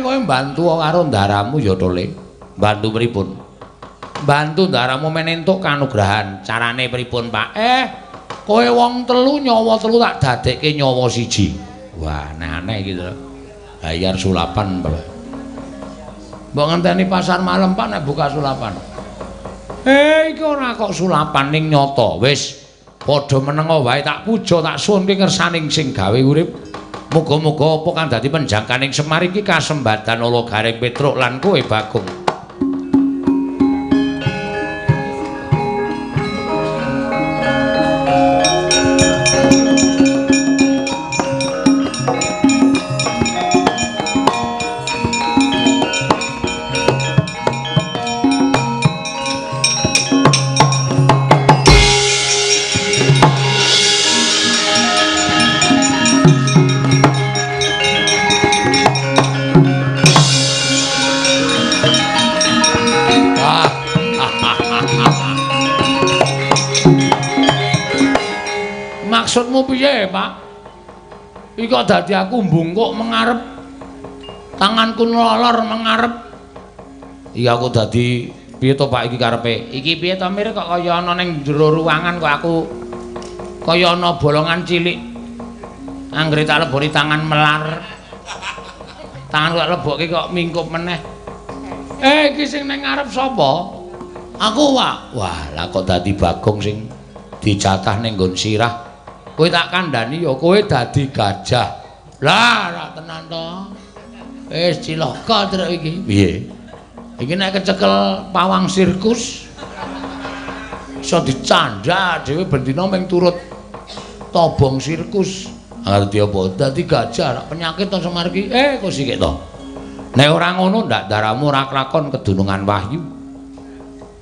Kowe mbantu karo ndaramu ya to, Le? Mbantu pripun? Mbantu ndaramu men entuk kanugrahan. Carane pripun, Pak? Kowe wong telu nyawa telu tak dadekke nyawa siji. Wah, aneh-aneh iki to. Ha iki arep sulapan, Pak. Mbok ngenteni pasar malam, Pak, nek buka sulapan. Iki ora kok sulapan ning nyata. Wis padha menenga wae tak puja tak suwunke ngersaning sing gawe urip. Muga-muga apa kang dadi penjangkaning Semar iki kasembadan ala Gareng Petruk lan kowe Bagong. Maksudmu piye, Pak? Iki kok dadi aku mbungkuk mengarep. Tanganku nlolor mengarep. Iki aku dadi piye to, Pak, iki karepe? Iki piye to, Mir, kok kaya ana ning jero ruangan kok aku kaya ana bolongan cilik. Anggere tak leboni tangan melar. Tangan kok lebokke kok mingkup meneh. Iki sing ning ngarep sapa? Aku, Pak. Wah, lah kok dadi Bagong sing dijatah ning nggon sirah. Kowe tak kandhani ya kowe dadi gajah. Lah, ora tenan to. Wis cilaka truk iki. Piye? Iki nek kecekel pawang sirkus iso dicandha dhewe bendina mung turut tobong sirkus. Ngerti apa? Dadi gajah rak penyakit to Semar iki. Kok sikik to. Nek ora ngono ndak daramu ora klakon kedunungan wahyu.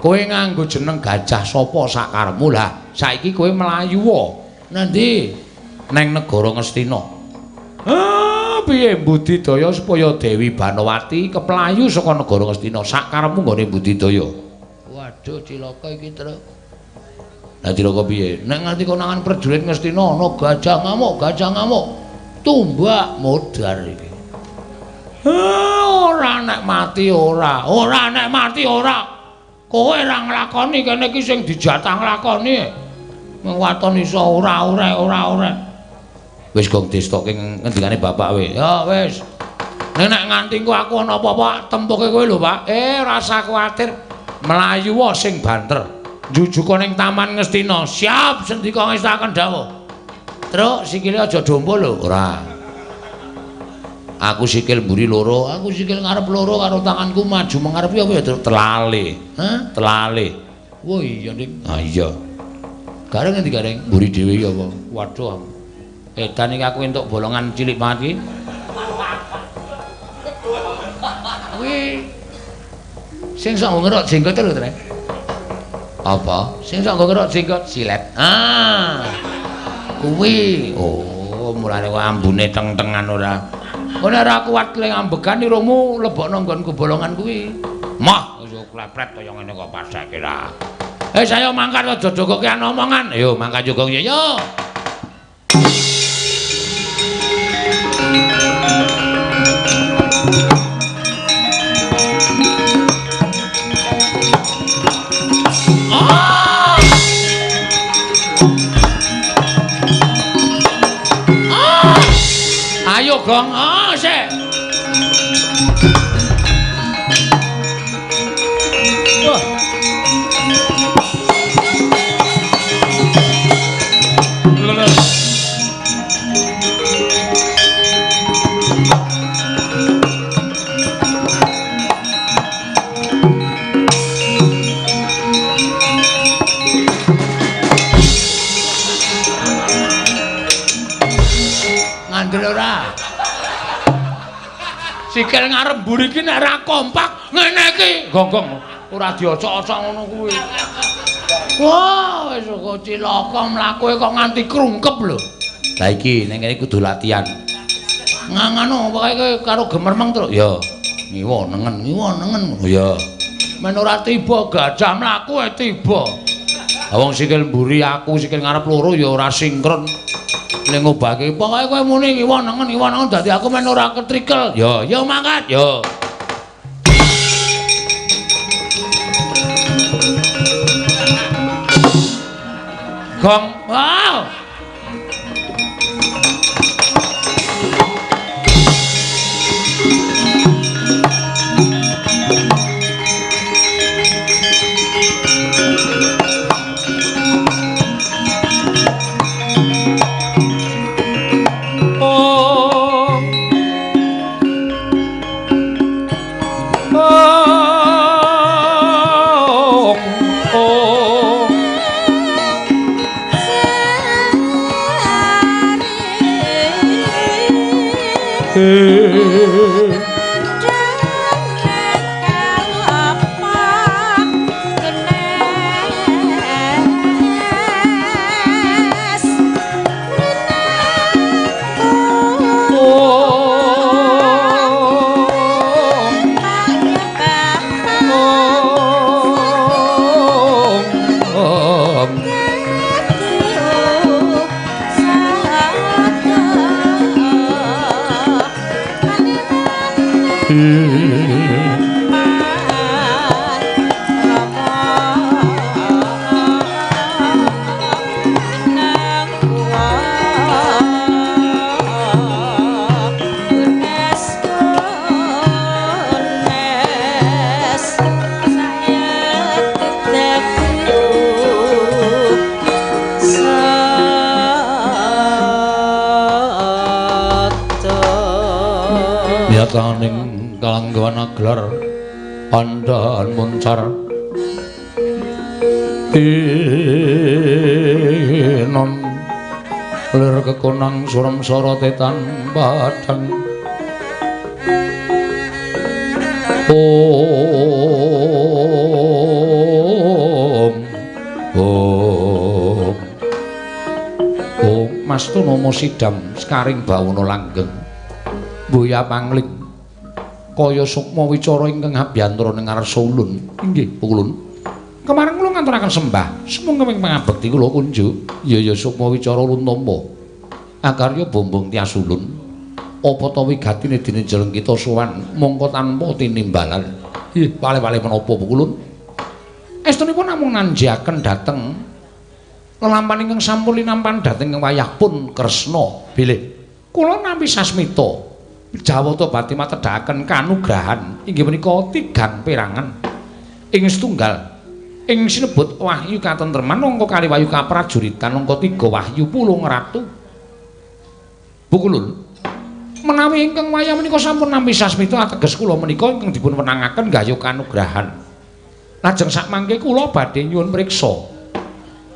Kowe nganggo jeneng gajah sapa sakarepmu lah. Saiki kowe mlayu wae. Nanti neng negara Ngastina. Ah, piye budidaya supaya Dewi Banowati keplayu saka negara Ngastina sakarepmu nggone budidaya. Waduh, cilaka iki, Truk. Lah cilaka piye? Nek nganti konangan prajurit Ngastina ana gajah ngamuk, gajah ngamuk. Tumbak modar iki. Ah, ora nek mati ora, ora nek mati ora. Kowe ora nglakoni kene iki sing dijatah nglakoni. Mung waton iso ora ora ora ora. Wis gong distoke ngendikane bapak we. Ya wis. Nek nek nganti engko aku ana apa-apa tempuke kowe lho, Pak. Rasa kuwatir. Mlayu wae sing banter. Njujuka ning Taman Ngastina. Siap sendika ngestaken dawuh. Truk sikile aja dompo lho. Ora. Aku sikil mburi loro, aku sikil ngarep loro karo tanganku maju mengarep apa ya Truk? Telale. Hah? Telale. Wah iya, Dik. Ah iya. Gareng endi gareng? Mburi dhewe iki apa? Waduh. Edan iki aku entuk bolongan cilik banget iki. Kuwi sing sok ngerok jenggot lho, Trek. Apa? Sing sok ngerok jenggot silet. Ah. Kuwi. Oh, mulane kok ambune teng-tengan ora. Kok nek ora kuat le ambegan irungmu lebokno nggonku bolongan kuwi. Mah, wis klepret kaya ngene kok pasake ra. Saya mangkat aja jogokean omongan. Ayo mangkat jogong ya. Yo. Ah! Ah! Ayo gong, ah sik. Wah. Ngandel ora? Sikil ngarep mburi iki nek ora kompak ngene iki. Gonggong ora diocok-ocok ngono kuwi. Wah, wis kok cilaka mlakuke kok nganti krungkep lho. Lah iki ning kene kudu latihan. Ngangano pokoke karo gemermeng terus. Ya. Ngiwa nengen, ngiwa nengen ngono ya. Men ora tiba gajah mlaku e tiba. Lah wong sikil mburi aku sikil ngarep loro ya ora sinkron. Ning ngobahke pokoke kowe muni ngiwa nengen dadi aku men ora ketrikel. Ya, ya mangkat ya. Gong. Wow. Nyataning kalanggawan aglar pandhan muncar tinon lir kekonang surem sorote tan padhang. Om Om Om Mastonomo sidam sekaring bawana langgeng boya pangling kaya sukma wicara ingkang abiyantara ing ngarsa ulun. Inggih ulun. Kemareng kula nganturaken sembah sumangga ing pangabekti kula kunjuk. Ya ya sukma wicara ulun tampa. Akarya bombong tias ulun. Apa ta wigatine dene jeleng kita sowan mongko tanpa tinimbalan. Ih pale-pale menapa ulun? Estunipun namung nanjiaken dhateng lelampahan ingkang sampun linampan dhateng wayah pun Kresna. Bilih kula nampi sasmita Jawata badhe matedhaken kanugrahan inggih menika tigang perangan ing setunggal ing sinebut wahyu katentreman angka kali wahyu kaprajuritan angka 3 wahyu pulung ratu. Bukulun menawi ingkang wayah menika sampun nampi sasmita ateges kula menika ingkang dipun wenangaken gayuh kanugrahan. Lajeng sakmangke kula badhe nyuwun priksa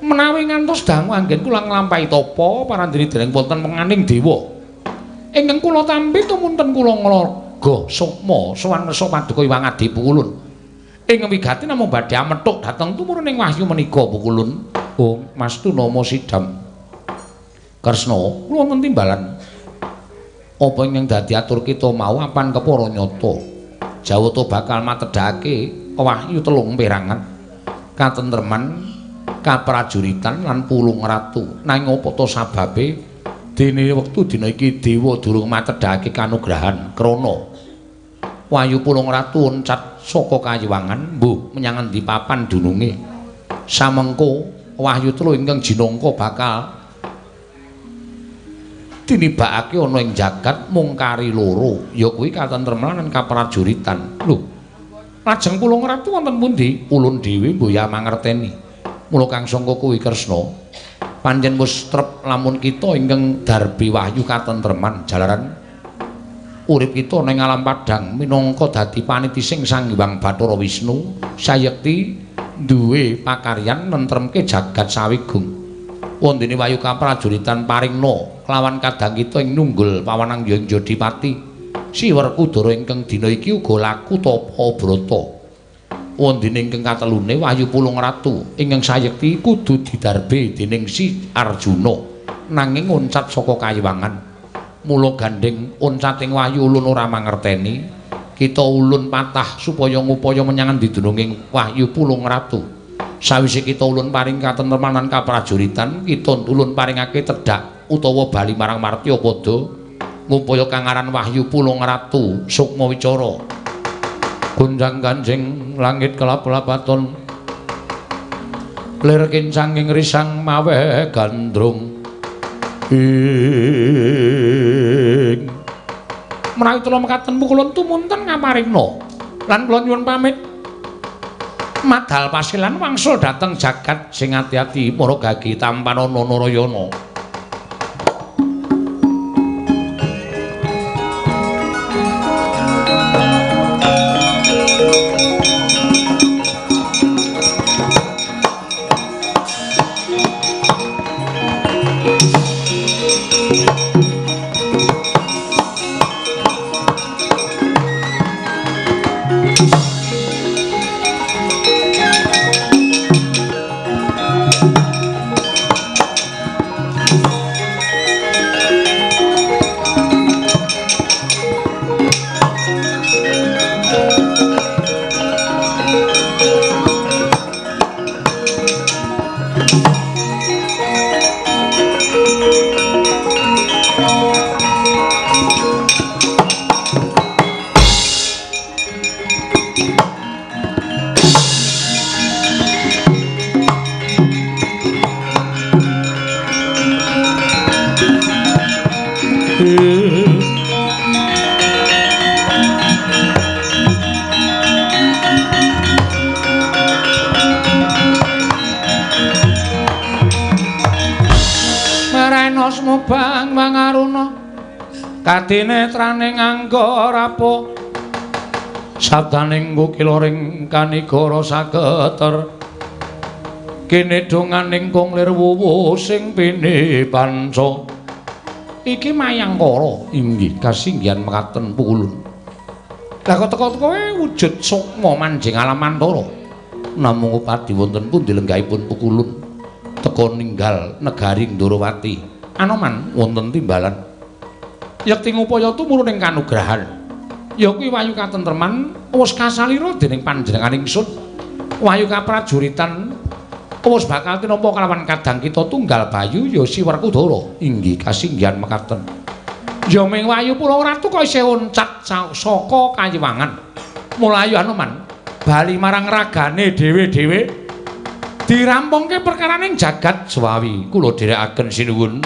menawi ngantos dangu anggen kula nglampahi tapa parandene dereng wonten penganing dewa. Ingkang kula tampi tumunten kula nglaga sukma sowan ngersa paduka Hyang Adi Pukulun. Ing wigati namung badhe amethuk dhateng tumuruning wahyu menika Pukulun. Oh, Mastonomo sidam. Kresna, kula wonten timbalan. Apa ingkang dadi atur kita mau apan kepara nyata. Jawata bakal matedhake wahyu telung perangan. Katentreman, kaprajuritan lan pulung ratu. Nanging apa ta sababe dene wektu dina iki dewa durung matedhake kanugrahan krana wahyu pulung ratu oncat saka kayiwangan mbuh menyang endi papan dununge. Samengko wahyu telu ingkang jinangka bakal tinibakake ana ing jagat mung kari loro ya kuwi katentreman lan kaprajuritan. Lho, lajeng pulung ratu wonten pundi? Ulun dhewe mbuh ya mangerteni. Mula kang sangka kuwi Kresna pancen wis trep lamun kita ingkang darbi wahyu katentreman jalaran urip kita ning alam padhang minangka dadi panitising Sang Hyang Bathara Wisnu sayekti duwe pakaryan nentremke jagat sawigung. Wondene wahyu kaprajuritan paringna kelawan kadang kita ing nunggul pawanang ya ing Jodipati Si Werkudara ingkang dina iki uga laku tapa brata. Wondene ingkang katelune wahyu pulung ratu ingkang sayekti kudu didarbe dening Si Arjuna nanging oncat saka kayiwangan. Mula gandheng oncating wahyu ulun ora mangerteni, kita ulun patah supaya ngupaya menyang endi dununging wahyu pulung ratu. Sawise kita ulun paring katentreman lan kaprajuritan, kita ulun paringake tedhak utawa bali marang martya padha ngupaya kang aran wahyu pulung ratu sukma wicara. Gonjang ganjing langit kelap-lapaton lir kincanging risang mawe gandrung ing menawi kula mekaten pukulun tumunten ngaparingna lan kula nyuwun pamit madal pasilan wangsul dhateng jagat sing ati-ati para gagi tampanana Narayana. Sena sumubang mangaruna kadinetrane nganggo rapo sabdaning kukila ring kanigara saketer kene donganing kong lir wuwu sing pini panca. Iki Mayangkara inggih kasinggihan mekaten pukulun. Lah kok teka-teka wujud sukma manjing alam antara. Namung upadi wonten pundi lenggahipun pukulun teka ninggal negari Ndorowati. Anoman wonten timbalan. Yekti ngupaya tumurun ing kanugrahan. Ya kuwi wayu katentreman wis kasalira dening panjenengan ingsun. Wayu kaprajuritan wis bakal tinampa kalawan kadang kita tunggal Bayu ya si Werkudara. Inggih kasinggihan mekaten. Ya ming wayu Purwa Ratu kok isih oncat saka kayiwangan. Mulayu Anoman bali marang ragane dhewe-dhewe dirampungke perkaraning jagat Swawi. Kula dherekaken sinuwun.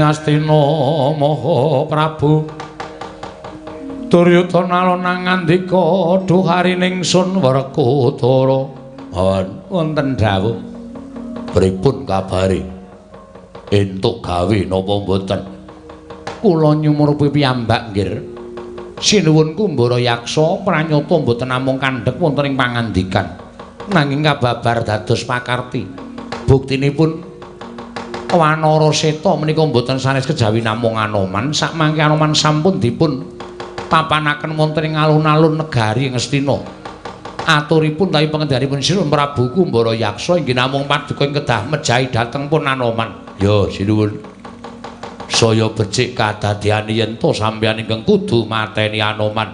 Astina Maha Prabu Duryudana lonang ngandika duharining sun Werkudara. Wonten dawuh. Pripun kabare? Entuk gawe napa mboten? Kula nyumurupi piyambak nggih. Sinuwun Kumbara Yaksa pranyata mboten namung kandhek wonten ing pangandikan, nanging kababar dados pakarti. Buktinipun Wanara Seta menika mboten sanes kejawi namung Anoman, sakmangke Anoman sampun dipun papanaken wonten ing alun-alun negari Ngastina. Aturipun tawi pangendhanipun Sinuwun Prabu Kumbara Yaksa inggih namung paduka ing kedah mejahi dhateng pun Anoman. Ya sinuwun. Saya becik kadadeane yen to sampeyan ingkang kudu mateni Anoman.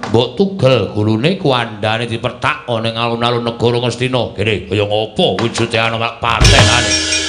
Mbok tugel gulune kuandane dipethak ana ing alun-alun negara Ngastina. Kene kaya ngopo wujude Anoman patenane.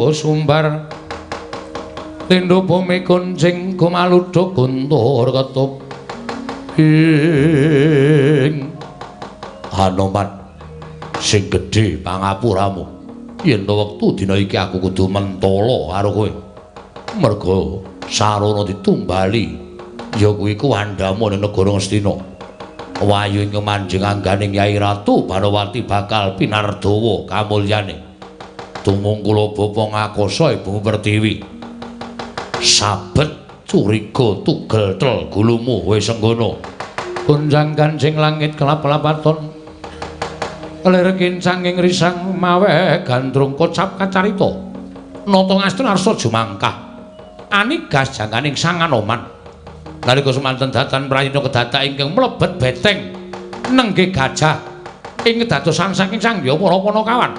Sumbar lindhu bumi kuncing gumaluduk guntur ketup ing Anoman sing gedhe pangapuramu yen to wektu dina iki aku kudu mentala karo kowe merga sarana ditumbali ya kuwi kuwandhamu ning negara Ngastina. Wayu ing manjing angganing Yai Ratu Banowati bakal pinardawa kamulyane. Tumungkula bapa ngakasa Ibu Pertiwi. Sabet curiga tugel tel gulumu wis senggono. Gonjang ganjing langit kelap-lapaton. Lir kincanging risang mawe gandrung kocap kacarita. Nata ngastra arsa jumangkah. Anigas jangkaning Sang Anoman. Nalika semanten datan prayitna kedadak ingkang mlebet beteng nenggih gajah ing kedadosan saking Sang Hyang para Panakawan.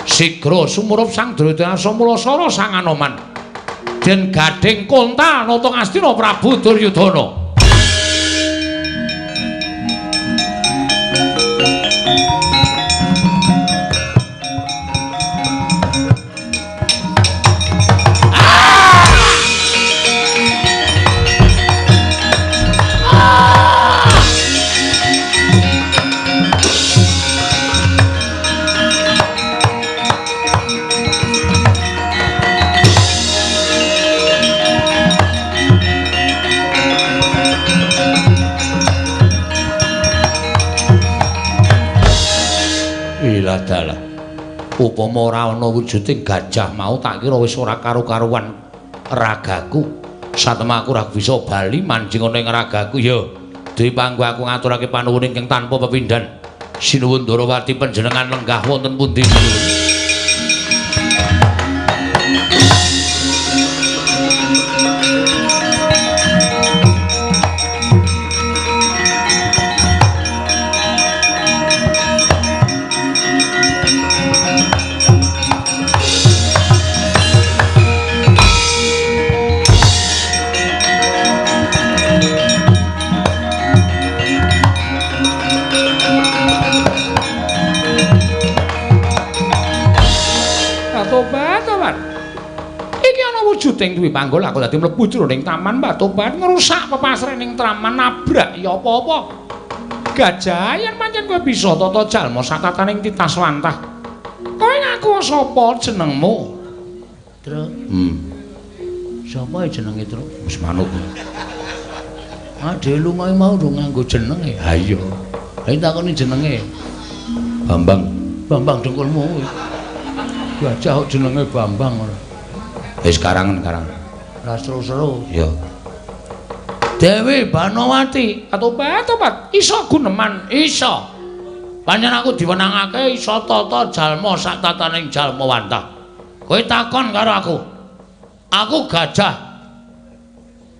Sigra sumurup Sang Duryudana Mulasara Sang Anoman. Den gadhing kontal nata ngastina Prabu Duryudana. Dalah-dalah. Upama ora ana wujuding gajah mau tak kira wis ora karu-karuan ragaku. Satemah aku ora bisa bali manjing ana ing ragaku ya. Dipanggo aku ngaturake panuwun ingkang tanpa pepindhan. Sinuwun Ndorowati panjenengan lenggah wonten pundi? Wujuding duwe panggul aku dadi mlebu jroning taman Batobat ngrusak pepasrening taman nabrak ya apa-apa. Gajah yen pancen kowe bisa tata jalma satataning titas wantah. Kowe ngaku sapa jenengmu? Tru. Sapa jenenge, Tru? Wis manut. Ah, dhewe lunga mau do nganggo jenenge. Ha iya. Ha takoni jenenge. Bambang. Bambang dengkulmu kuwi. Gajah kok jenenge Bambang ora. Wis karangan. Ora seru-seru. Ya. Dewi Banowati, Atobat iso guneman, iso. Pancen aku diwenangake iso tata jalma sak tataning jalma wantah. Kowe takon karo aku. Aku gajah.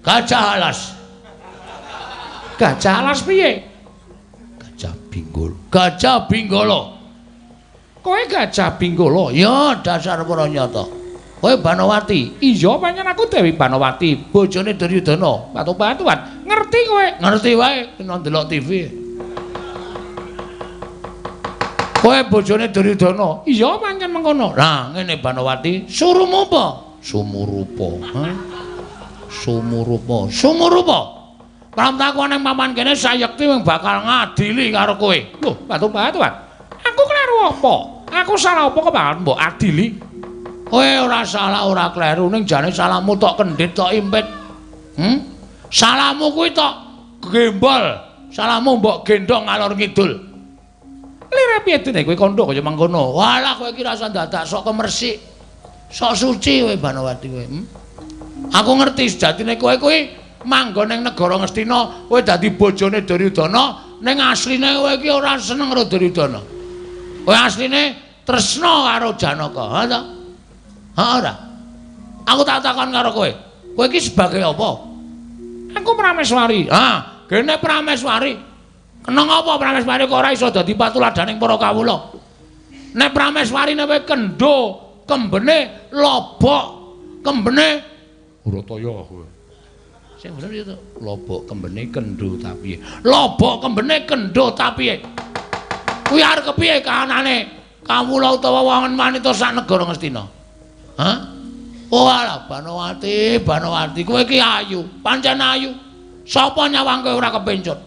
Gajah alas. Gajah alas piye? Gajah Binggolo. Gajah Binggolo. Kowe gajah Binggolo? Ya, dasar para nyata. Kowe Banowati? Iya, pancen aku Dewi Banowati, bojone Duryudana. Batu-batuan. Ngerti kowe? Ngerti wae, kena ndelok TV. Kowe bojone Duryudana? Iya, pancen mengkono. Nah, ngene Banowati, surumu apa? Sumurupa. Hah? Sumurupa. Sumurupa. Pramtaku nang papan kene sayekti wong bakal ngadili karo kowe. Lho, batu-batuan. Aku kleru apa? Aku salah apa kok bakal mbok adili? Kowe ora salah, ora kleru, ning jane salahmu tok kendhit tok impit. Salahmu kuwi tok gembol, salahmu mbok gendhong ngalor ngidul. Lire piye dene kowe kandha kaya mangkono? Walah kowe iki rasa dadak sok kemersik. Sok suci kowe Banowati kowe. Aku ngerti sejatine kowe kuwi manggon ning negara Ngastina, kowe dadi bojone Duryudana, ning asline kowe iki ora seneng karo Duryudana. Kowe asline tresna karo Janaka, ha ta? Ha ora. Aku tak takon karo kowe. Kowe iki sebagai apa? Aku Prameswari. Ha, gene Prameswari. Kena ngapa Prameswari kok ora iso dadi patuladaning para kawula? Nek Prameswari nek kowe kendho, kembene lobok, kembene Urataya kowe. Sing bener itu lobok kembene kendho tapiye. Lobok kembene kendho tapiye. Kuwi arep kepiye kahanane kawula utawa wong wanita sak negara Ngastina? Hah? Oh alah Banowati, Banowati, kowe iki ayu, pancen ayu. Sapa nyawang kowe ora kepencut?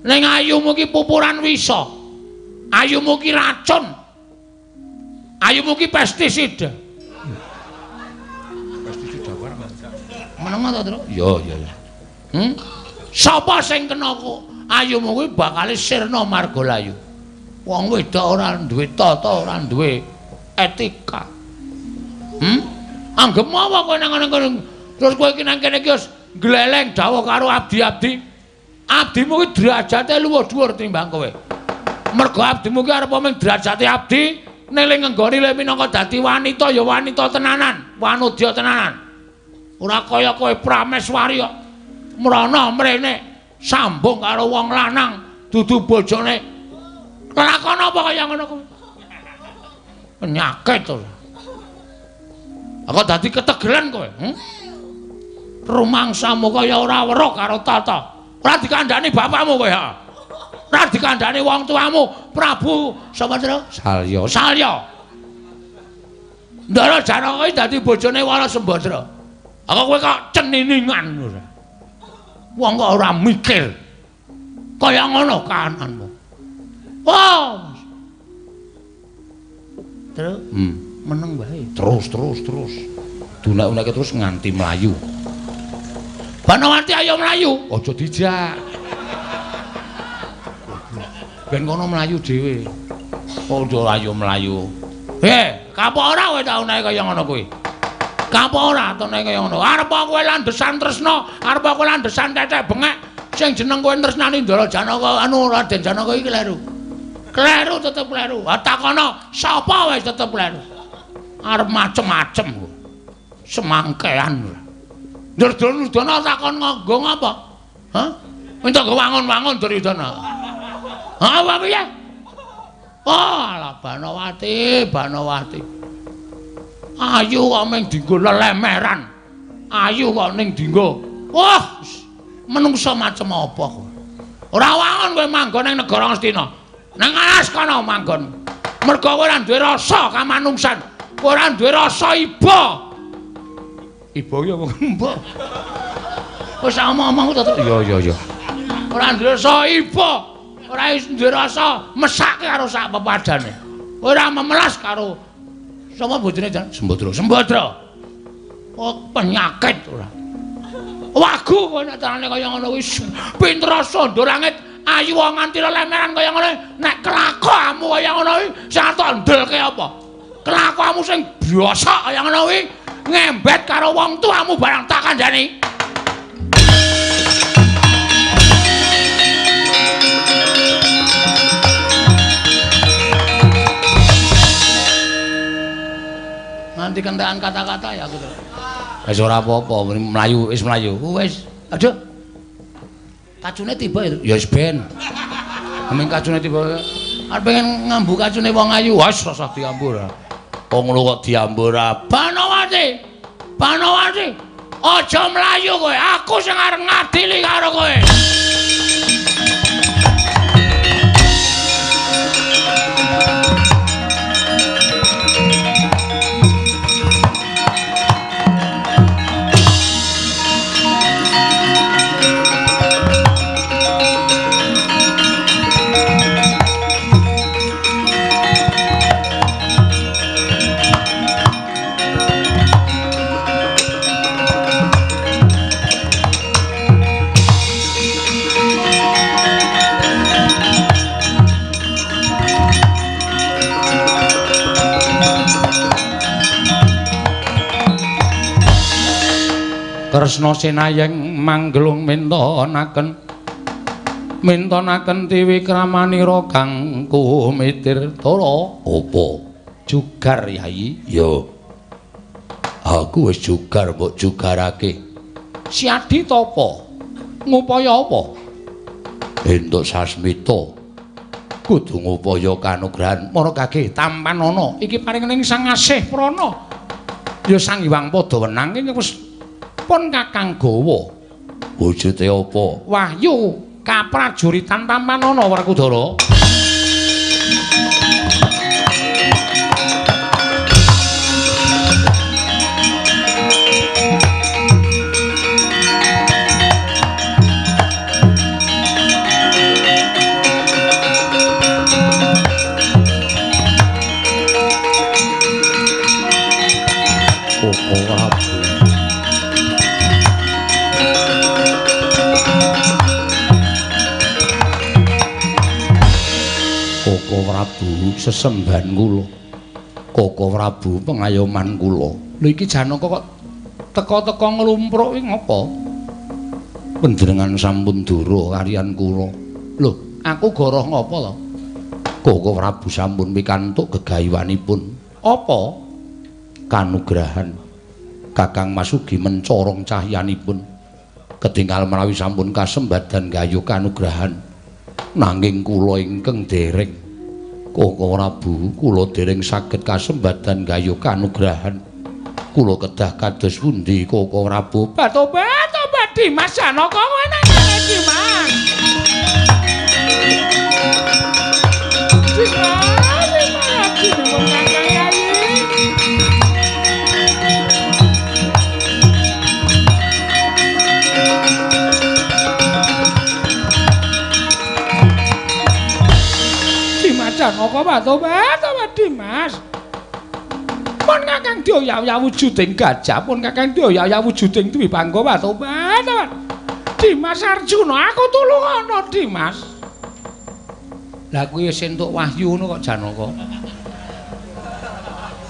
Ning ayumu iki pupuran wisa. Ayumu iki racun. Ayumu iki pestisida. Pestisida barang. Meneng ta, Tru? Iya, iya, iya. Sapa sing kena kok ayumu kuwi bakal sirna marga layu. Wong wedok ora duwe tata, ora duwe etika. Anggep apa kowe nang ngene terus kowe iki nang kene iki wis gleleng dawuh karo abdi-abdi. Abdimu iki derajate luwih dhuwur timbang kowe. Mergo abdimu iki arep mung derajate abdi, ning ngenggoni le minangka dadi wanita ya wanita tenanan, wanudya tenanan. Ora kaya kowe Prameswari kok. Mrana mrene sambung karo wong lanang dudu bojone. Lakon apa kaya ngono kuwi? Penyakit to. Aku dadi ketegelen kowe. Rumangsamu kaya ora weruh karo tata. Ora dikandhani bapakmu kowe ha. Ora dikandhani wong tuamu, Prabu sapa jenenge? Salya. Salya. Ndara Janaka iki dadi bojone Wara Sembadra. Aku kowe kok ceniningan ora. Wong kok ora mikir. Kaya ngono kahananmu. Wah. Terus meneng wae. Terus. Dunak-unake terus nganti mlayu. Banowati ayo mlayu. Aja dijak. Ben kono mlayu dhewe. Padha ayo mlayu. Kapok ora kowe tau nae kaya ngono kuwi? Kapok ora tau nae kaya ngono? Arep kowe landesan tresna, arep kowe landesan tetek bengek sing jeneng kowe tresnani Ndara Janaka anu Raden Janaka iki kleru. Kleru tetep kleru. Ha takono sapa wis tetep kleru. Arep macem-macem kowe. Semangkean. Duryudana takon nganggo ngapa? Hah? Entuk nggo wangun-wangun Duryudana. Ha apa piye? Oh, alah Banowati, Banowati. Ayu kok mung dienggo lelemeran. Ayu kok ning dienggo. Wah, menungsa macem apa kowe? Ora wangun kowe manggon ning negara Ngastina. Nang alas kono manggon. Mergo kowe ora duwe rasa kamanungsan. Kowe ora duwe rasa iba. Iba ki apa mbok? Wis omong-omong tetep. Iya, iya, iya. Ora duwe rasa iba. Ora duwe rasa mesake karo sak pepadane. Ora memelas karo sapa bojone jan? Sembadra. Sembadra. Oh, penyakit ora. Wagu kowe nek carane kaya ngono kuwi pinter sandha langit ayu nganti lelemeran kaya ngono nek kelakuanmu kaya ngono kuwi sing arep ndelke apa? Kelakuanmu sing biasa kaya ngono kuwi ngembet karo wong tuamu barang tak kandhani. Nganti kentekan kata-kata ya aku terus. Wis ora apa-apa, mlayu wis mlayu. Wis. Aduh. Kacune tiba ya. Ya wis ben. Aming kacune tiba. Arep pengen ngambu kacune wong ayu. Wis rasah diambu ora. Wong ngono kok diambu ora. Banowati. Banowati. Aja mlayu kowe. Aku sing arep ngadili karo kowe. Kresna senayeng manggelung mintonaken mintonaken tiwikramanira kang kumitir tara apa jugar yai ya aku wis jugar mbok jugarake siadi tapa ngupaya apa entuk sasmita kudu ngupaya kanugrahan para kage tampanana iki paring ning Sang Asih Prana ya Sang Hyang Padha wenang iki wis pun kakang gawa wujude apa wahyu kaprajuritan tampanana Werkudara. Koko Prabu sesembahan kula. Koko Prabu pengayoman kula. Lho iki Janaka kok teka-teka nglumpruk iki ngapa? Panjenengan sampun dura kaliyan kula. Lho, aku goroh ngapa to? Koko Prabu sampun pikantuk gegayuhanipun. Apa? Kanugrahan Kakang Mas ugi mencorong cahyanipun. Ketinggal menawi sampun kasembadan gayuh kanugrahan. Nanging kula ingkang dereng. Koko Prabu kula dereng saged kasembadan gayuh kanugrahan. Kula kedah kados pundi Koko Prabu? Tobat, tobat Dimas Janaka kowe nang kene Dimas. Dimas, Dimas, Dimas Kakang Yayi. Janaka tobat, tobat Dimas. Pun Kakang dioyah-oyah wujuding gajah, pun Kakang dioyah-oyah wujuding dwipangga, tobat, tobat. Dimas Arjuna, aku tulungono Dimas. Lah kuwi wis entuk wahyu ngono kok Janaka.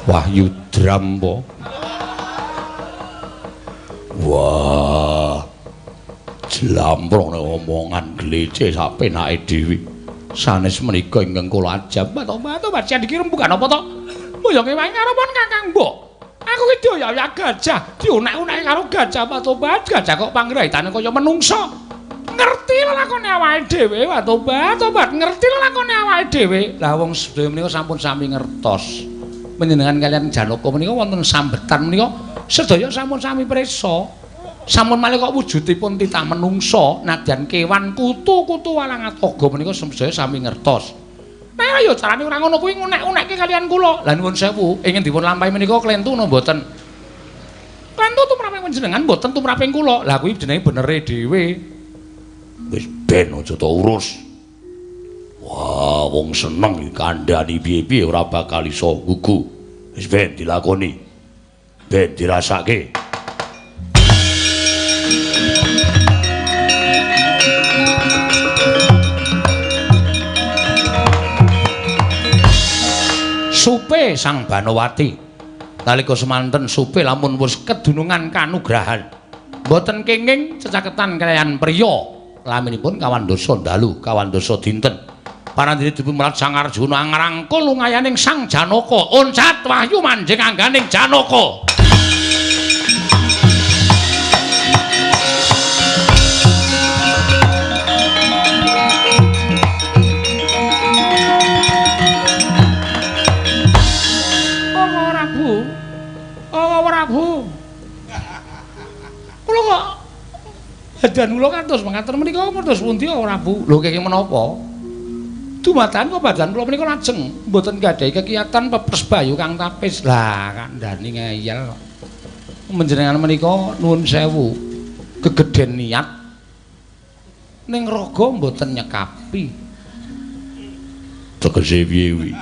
Wahyu Drampa. Wah. Jlamprong omongan glece sak penake dhewe. Sanes menika ingkang kula ajab. Tobat yen iki rembugan apa to? Mboyonge wae ngarepan Kakang Mbok. Aku ki dioyak gajah, dionek-oneke karo gajah tobat, gajah kok pangraitane kaya menungsa. Ngerti lelakone awake dhewe, tobat, ngerti lelakone awake dhewe. Lah wong sedaya menika sampun sami ngertos. Panjenengan kaliyan Janaka menika wonten sambetan menika sedaya sampun sami prisa. Sampun malih kok wujudipun titah menungsa, nadyan kewan kutu-kutu walang atoga menika sedaya sami ngertos. Nah ya carane ora ngono kuwi ngunek-unekke kaliyan kula. Lah nuwun sewu, ingin dipun lampahi menika klentu napa mboten? Klentu tumraping panjenengan mboten tumraping kula. Lah kuwi jenenge benere dhewe. Wis ben aja ta urus. Wah, wong seneng kandhani piye-piye ora bakal iso gugu. Wis ben dilakoni. Ben dirasake. Supe Sang Banowati. Nalika semanten Supe lamun wis kedunungan kanugrahan. Mboten kenging cecaketan kaliyan priya. Laminipun kawandasa dalu, kawandasa dinten. Parandene dipun melat Sang Arjuna ngrangkul lungayaning Sang Janaka. Oncat wahyu manjing angganing Janaka. Kula kok badan kula kados mekaten menika terus pundi Prabu? Lho kenging menapa? Dumadakan kok badan kula menika lajeng mboten gadhahi kekiyatan pepes bayu kang tapis. Lah kandhani ngeyel. Panjenengan menika nuwun sewu gegedhen niat ning raga mboten nyekapi. Tegese piye kuwi?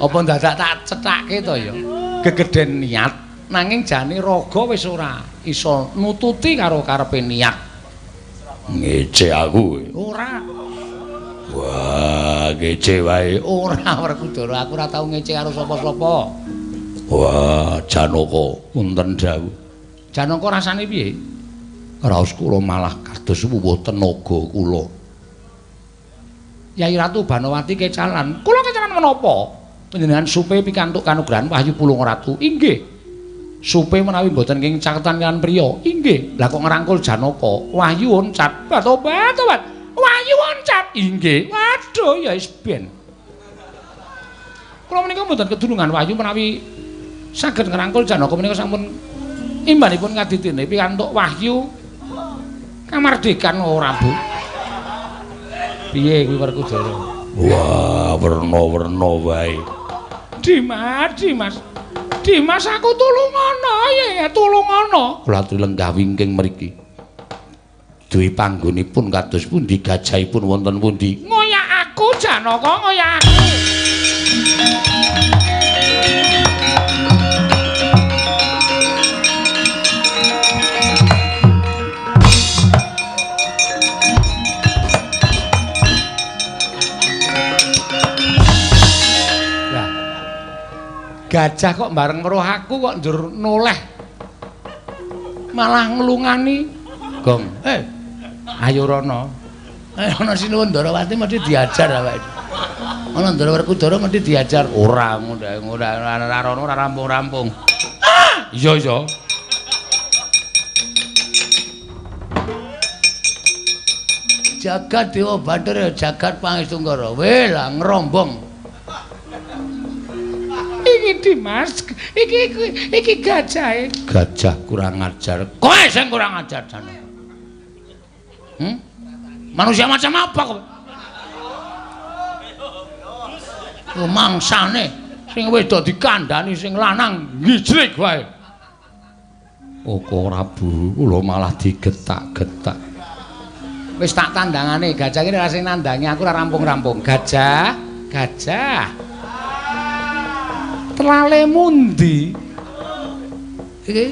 Apa dadak tak cethake to ya? Gegedhen niat nanging jane raga wis ora iso nututi karo karepe niat. Ngece aku. Ora. Wah, ngece wae. Ora Werkudara, aku ora tau ngece karo sapa-sapa. Wah, Janaka wonten dawuh. Janaka rasane piye? Raos kula malah kados wuwuh tenaga kula. Yai Ratu Banowati kecalan. Kula kecalan menapa? Panjenengan supe pikantuk kanugrahan Wahyu Pulung Ratu. Inggih. Supe menawi mboten kenging caketan kaliyan priya. Inggih. Lah kok ngrangkul Janaka? Wahyu oncat. Tobat, tobat. Wahyu oncat. Inggih. Waduh, ya wis ben. Kula menika mboten kedunungan wahyu menawi saged ngrangkul Janaka menika sampun imbanipun kadidene pikantuk wahyu kamardikan ora, Bu. Piye kuwi Werkudara? Wah, werna-werna wae. Dimas, Dimas. Dimas aku tulungono ya, tulungono. Kula aturi lenggah wingking mriki. Duwe panggonipun kados pundi gajahipun wonten pundi? Ngoyak aku Janaka, ngoyak aku. Gajah kok bareng weruh aku kok njur noleh. Malah nglungani. Gong. Ayo rono. Ana Sinuwun Ndarawati mesti diajar awake. Ana Ndara Werkudara mesti diajar. Ora ora rono ora rampung-rampung. Ah! Iya iya. Jagat Dewa Bathara jagat Pangestu Ngara. Weh lah ngrombong. Iki Dimas, iki gajahe. Gajah kurang ajar. Kowe sing kurang ajar jane. Manusia macam apa kowe? Mangsane sing wedok dikandhani sing lanang ngijlik wae. Oko Prabu, kula malah digetak-getak. Wis tak tandangane, gajah iki ora sing nandangi aku ora rampung-rampung. Gajah, gajah. Telale mundi? Iki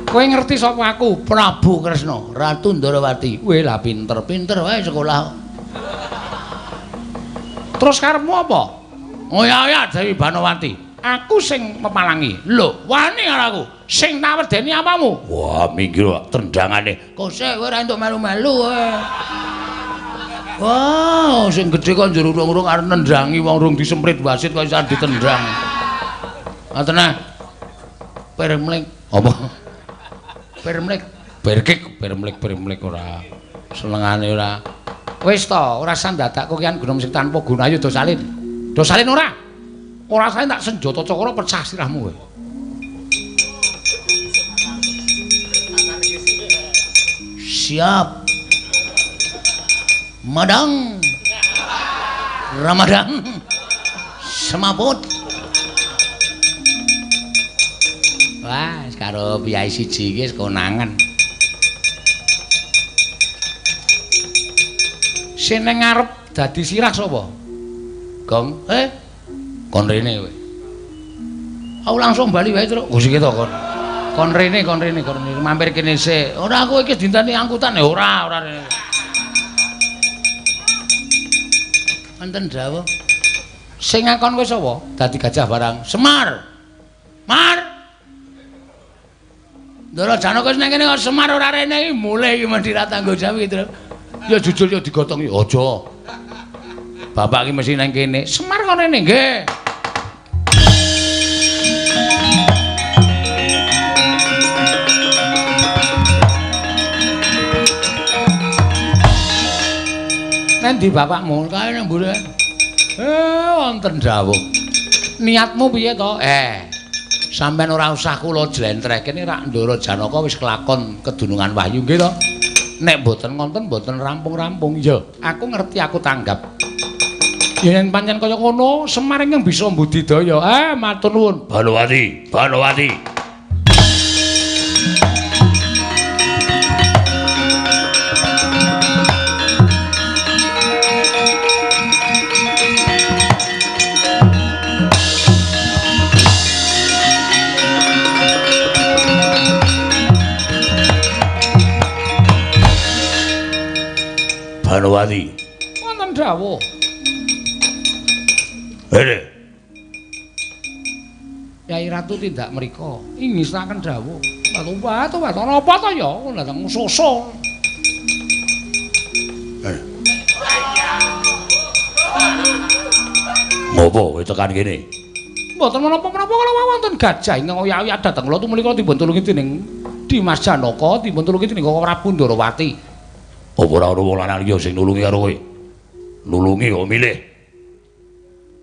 kowe ngerti sapa aku? Prabu Kresna, Ratu Ndarawati. Weh lah pinter-pinter wae sekolah. Terus karepmu apa? Oh ya ya Dewi Banowati. Aku sing mepalangi. Lho, wani karo aku. Sing tak wedeni apamu? Wah, minggir tendangane. Kose kowe ora entuk melu-melu kowe. Wah, sing gedhe kok njur urung-urung arep nendangi wong urung disemprit wasit kok iso ditendang. Ah tenang. Permlek. Apa? Permlek. Berkik, permlek, permlek ora. Senengane ora. Wis to, ora sandadak kokian gunung sing tanpa guna ayo do salin. Do salin ora? Ora salin tak senjata cakra pecah sirahmu kowe. Siap. Madang. Ramadhan. Semaput. Wah, karo piyai siji iki wis konangan. Sing nang ngarep dadi sirah sapa? Gong, kon rene kowe. Aku langsung bali wae, Truk. Oh, sik to kon. Kon rene, kon rene, kon rene. Mampir kene sik. Ora aku iki dinteni angkutan. Ora, ora rene. Wonten dawuh. Sing ngakon kowe sapa? Dadi gajah barang. Semar. Mar. Ndara Janaka wis nang kene kok Semar ora rene iki mulih iki mesti ra tanggung jawab iki, Truk. Ya jujur ya digotongi. Aja. Bapak iki mesti nang kene. Semar kok rene nggih. Nanti bapakmu kae nang mburi. Wonten dawuh. Niatmu piye to? Sampeyan ora usah kula jlentrehke rak Ndara Janaka wis kelakon kedunungan wahyu nggih to. Nek mboten ngonten mboten rampung-rampung. Ya, aku ngerti aku tanggap. Ya yen pancen kaya ngono, Semar ingkang bisa mbudidaya. Matur nuwun. Banowati, Banowati. Banowati. Wonten dawuh. Rene. Yai Ratu tindak mriko. Ingisaken dawuh. Watu watu napa to ya? Dateng susul. Ngopo kowe tekan kene? Mboten menapa-menapa kala wonten gajah ingkang oyak-oyak dhateng kula tumuli dipun tulungi dening Dimas Janaka, dipun tulungi dening Koko Prabu Ndarawati. Apa ora ana wong lanang liya sing nulungi karo kowe? Nulungi kok milih?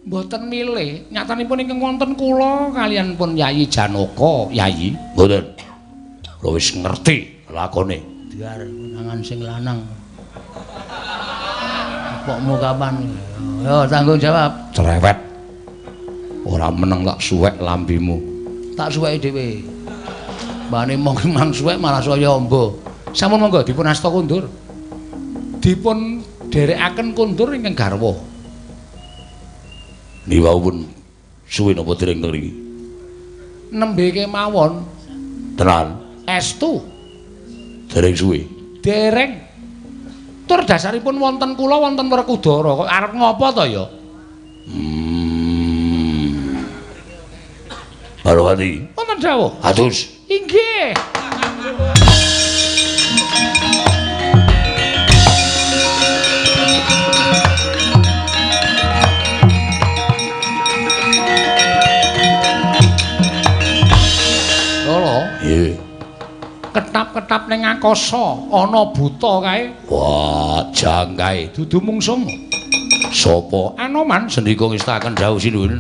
Mboten milih, nyatanipun ingkang wonten kula kaliyan pun Yayi Janaka, Yayi. Mboten. Kula wis ngerti lakone. Biar konangan sing lanang. Pokmu kapan? Yo tanggung jawab. Cerewet. Ora meneng tak suwek lambimu. Tak suweki dhewe. Mbane mong mang suwek malah saya amba. Sampun monggo dipun asta kundur. Dipun dherekaken kundur ingkang garwa. Niku pun suwe napa dereng mriki? Nembe kemawon. Tenan. Estu. Dereng suwe. Dereng. Tur dasaripun wonten kula wonten Werkudara kok arep ngopo to ya? Banowati. Wonten dawuh. Atus. Inggih. Lho. Nggih. Ketap-ketap ning angkasa ana buta kae. Wah, jangkae dudu mungsung. Sapa? Anoman. Sendika ngestaken dawuh sinuwun.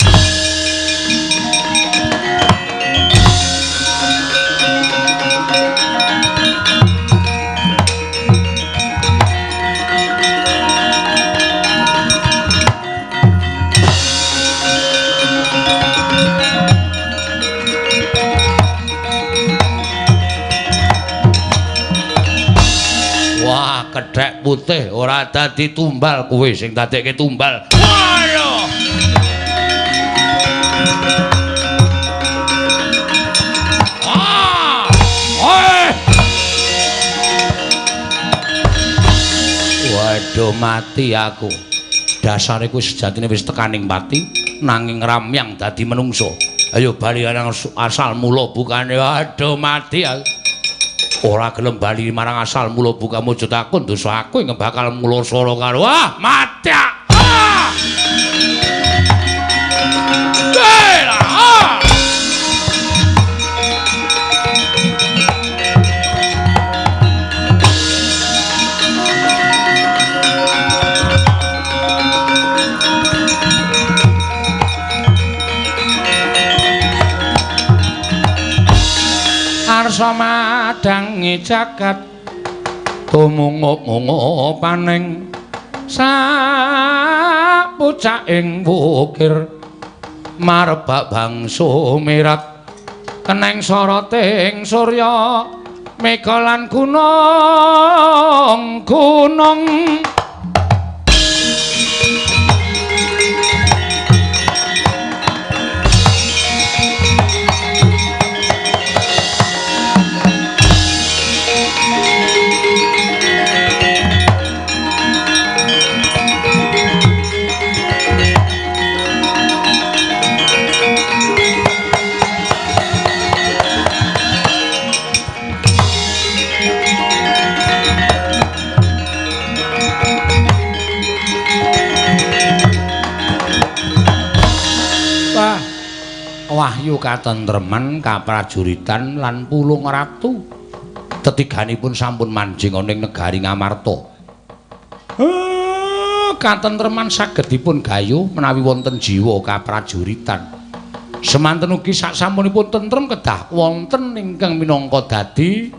Wah, kethek putih ora dadi tumbal kowe sing dadekke tumbal. Waduh. Ah! Oi! Waduh, mati aku. Dasare kuwi sejatine wis tekaning pati nanging ramyang dadi menungso. Ayo bali nang asal mula bukane. Aduh mati aku. Ora gelem bali marang asal mula buka mujud aku dosa aku ingkang bakal mula sora karo. Wah, mati. Ah! Ah! Arsa madangi jagat tumungup-mungup paning sapucaking wukir marbak bangsa mirat keneng soroting surya mega lan gunung gunung. Wahyu katentreman kaprajuritan lan Pulung Ratu tetiganipun sampun manjing ana ing negari Ngamarta. Katentreman saged dipun gayuh menawi wonten jiwa kaprajuritan. Semanten ugi sasampunipun tentrem kedah wonten ingkang minangka dadi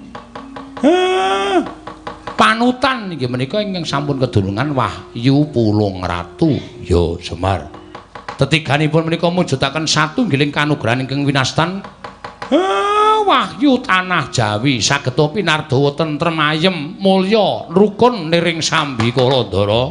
panutan inggih menika ingkang sampun kedulungan Wahyu Pulung Ratu. Ya Semar. Tetiganipun menika mujudaken satunggiling kanugrahan ingkang winastan wahyu tanah Jawi saged pinardawa tentrem ayem mulya rukun niring sambi kalandara.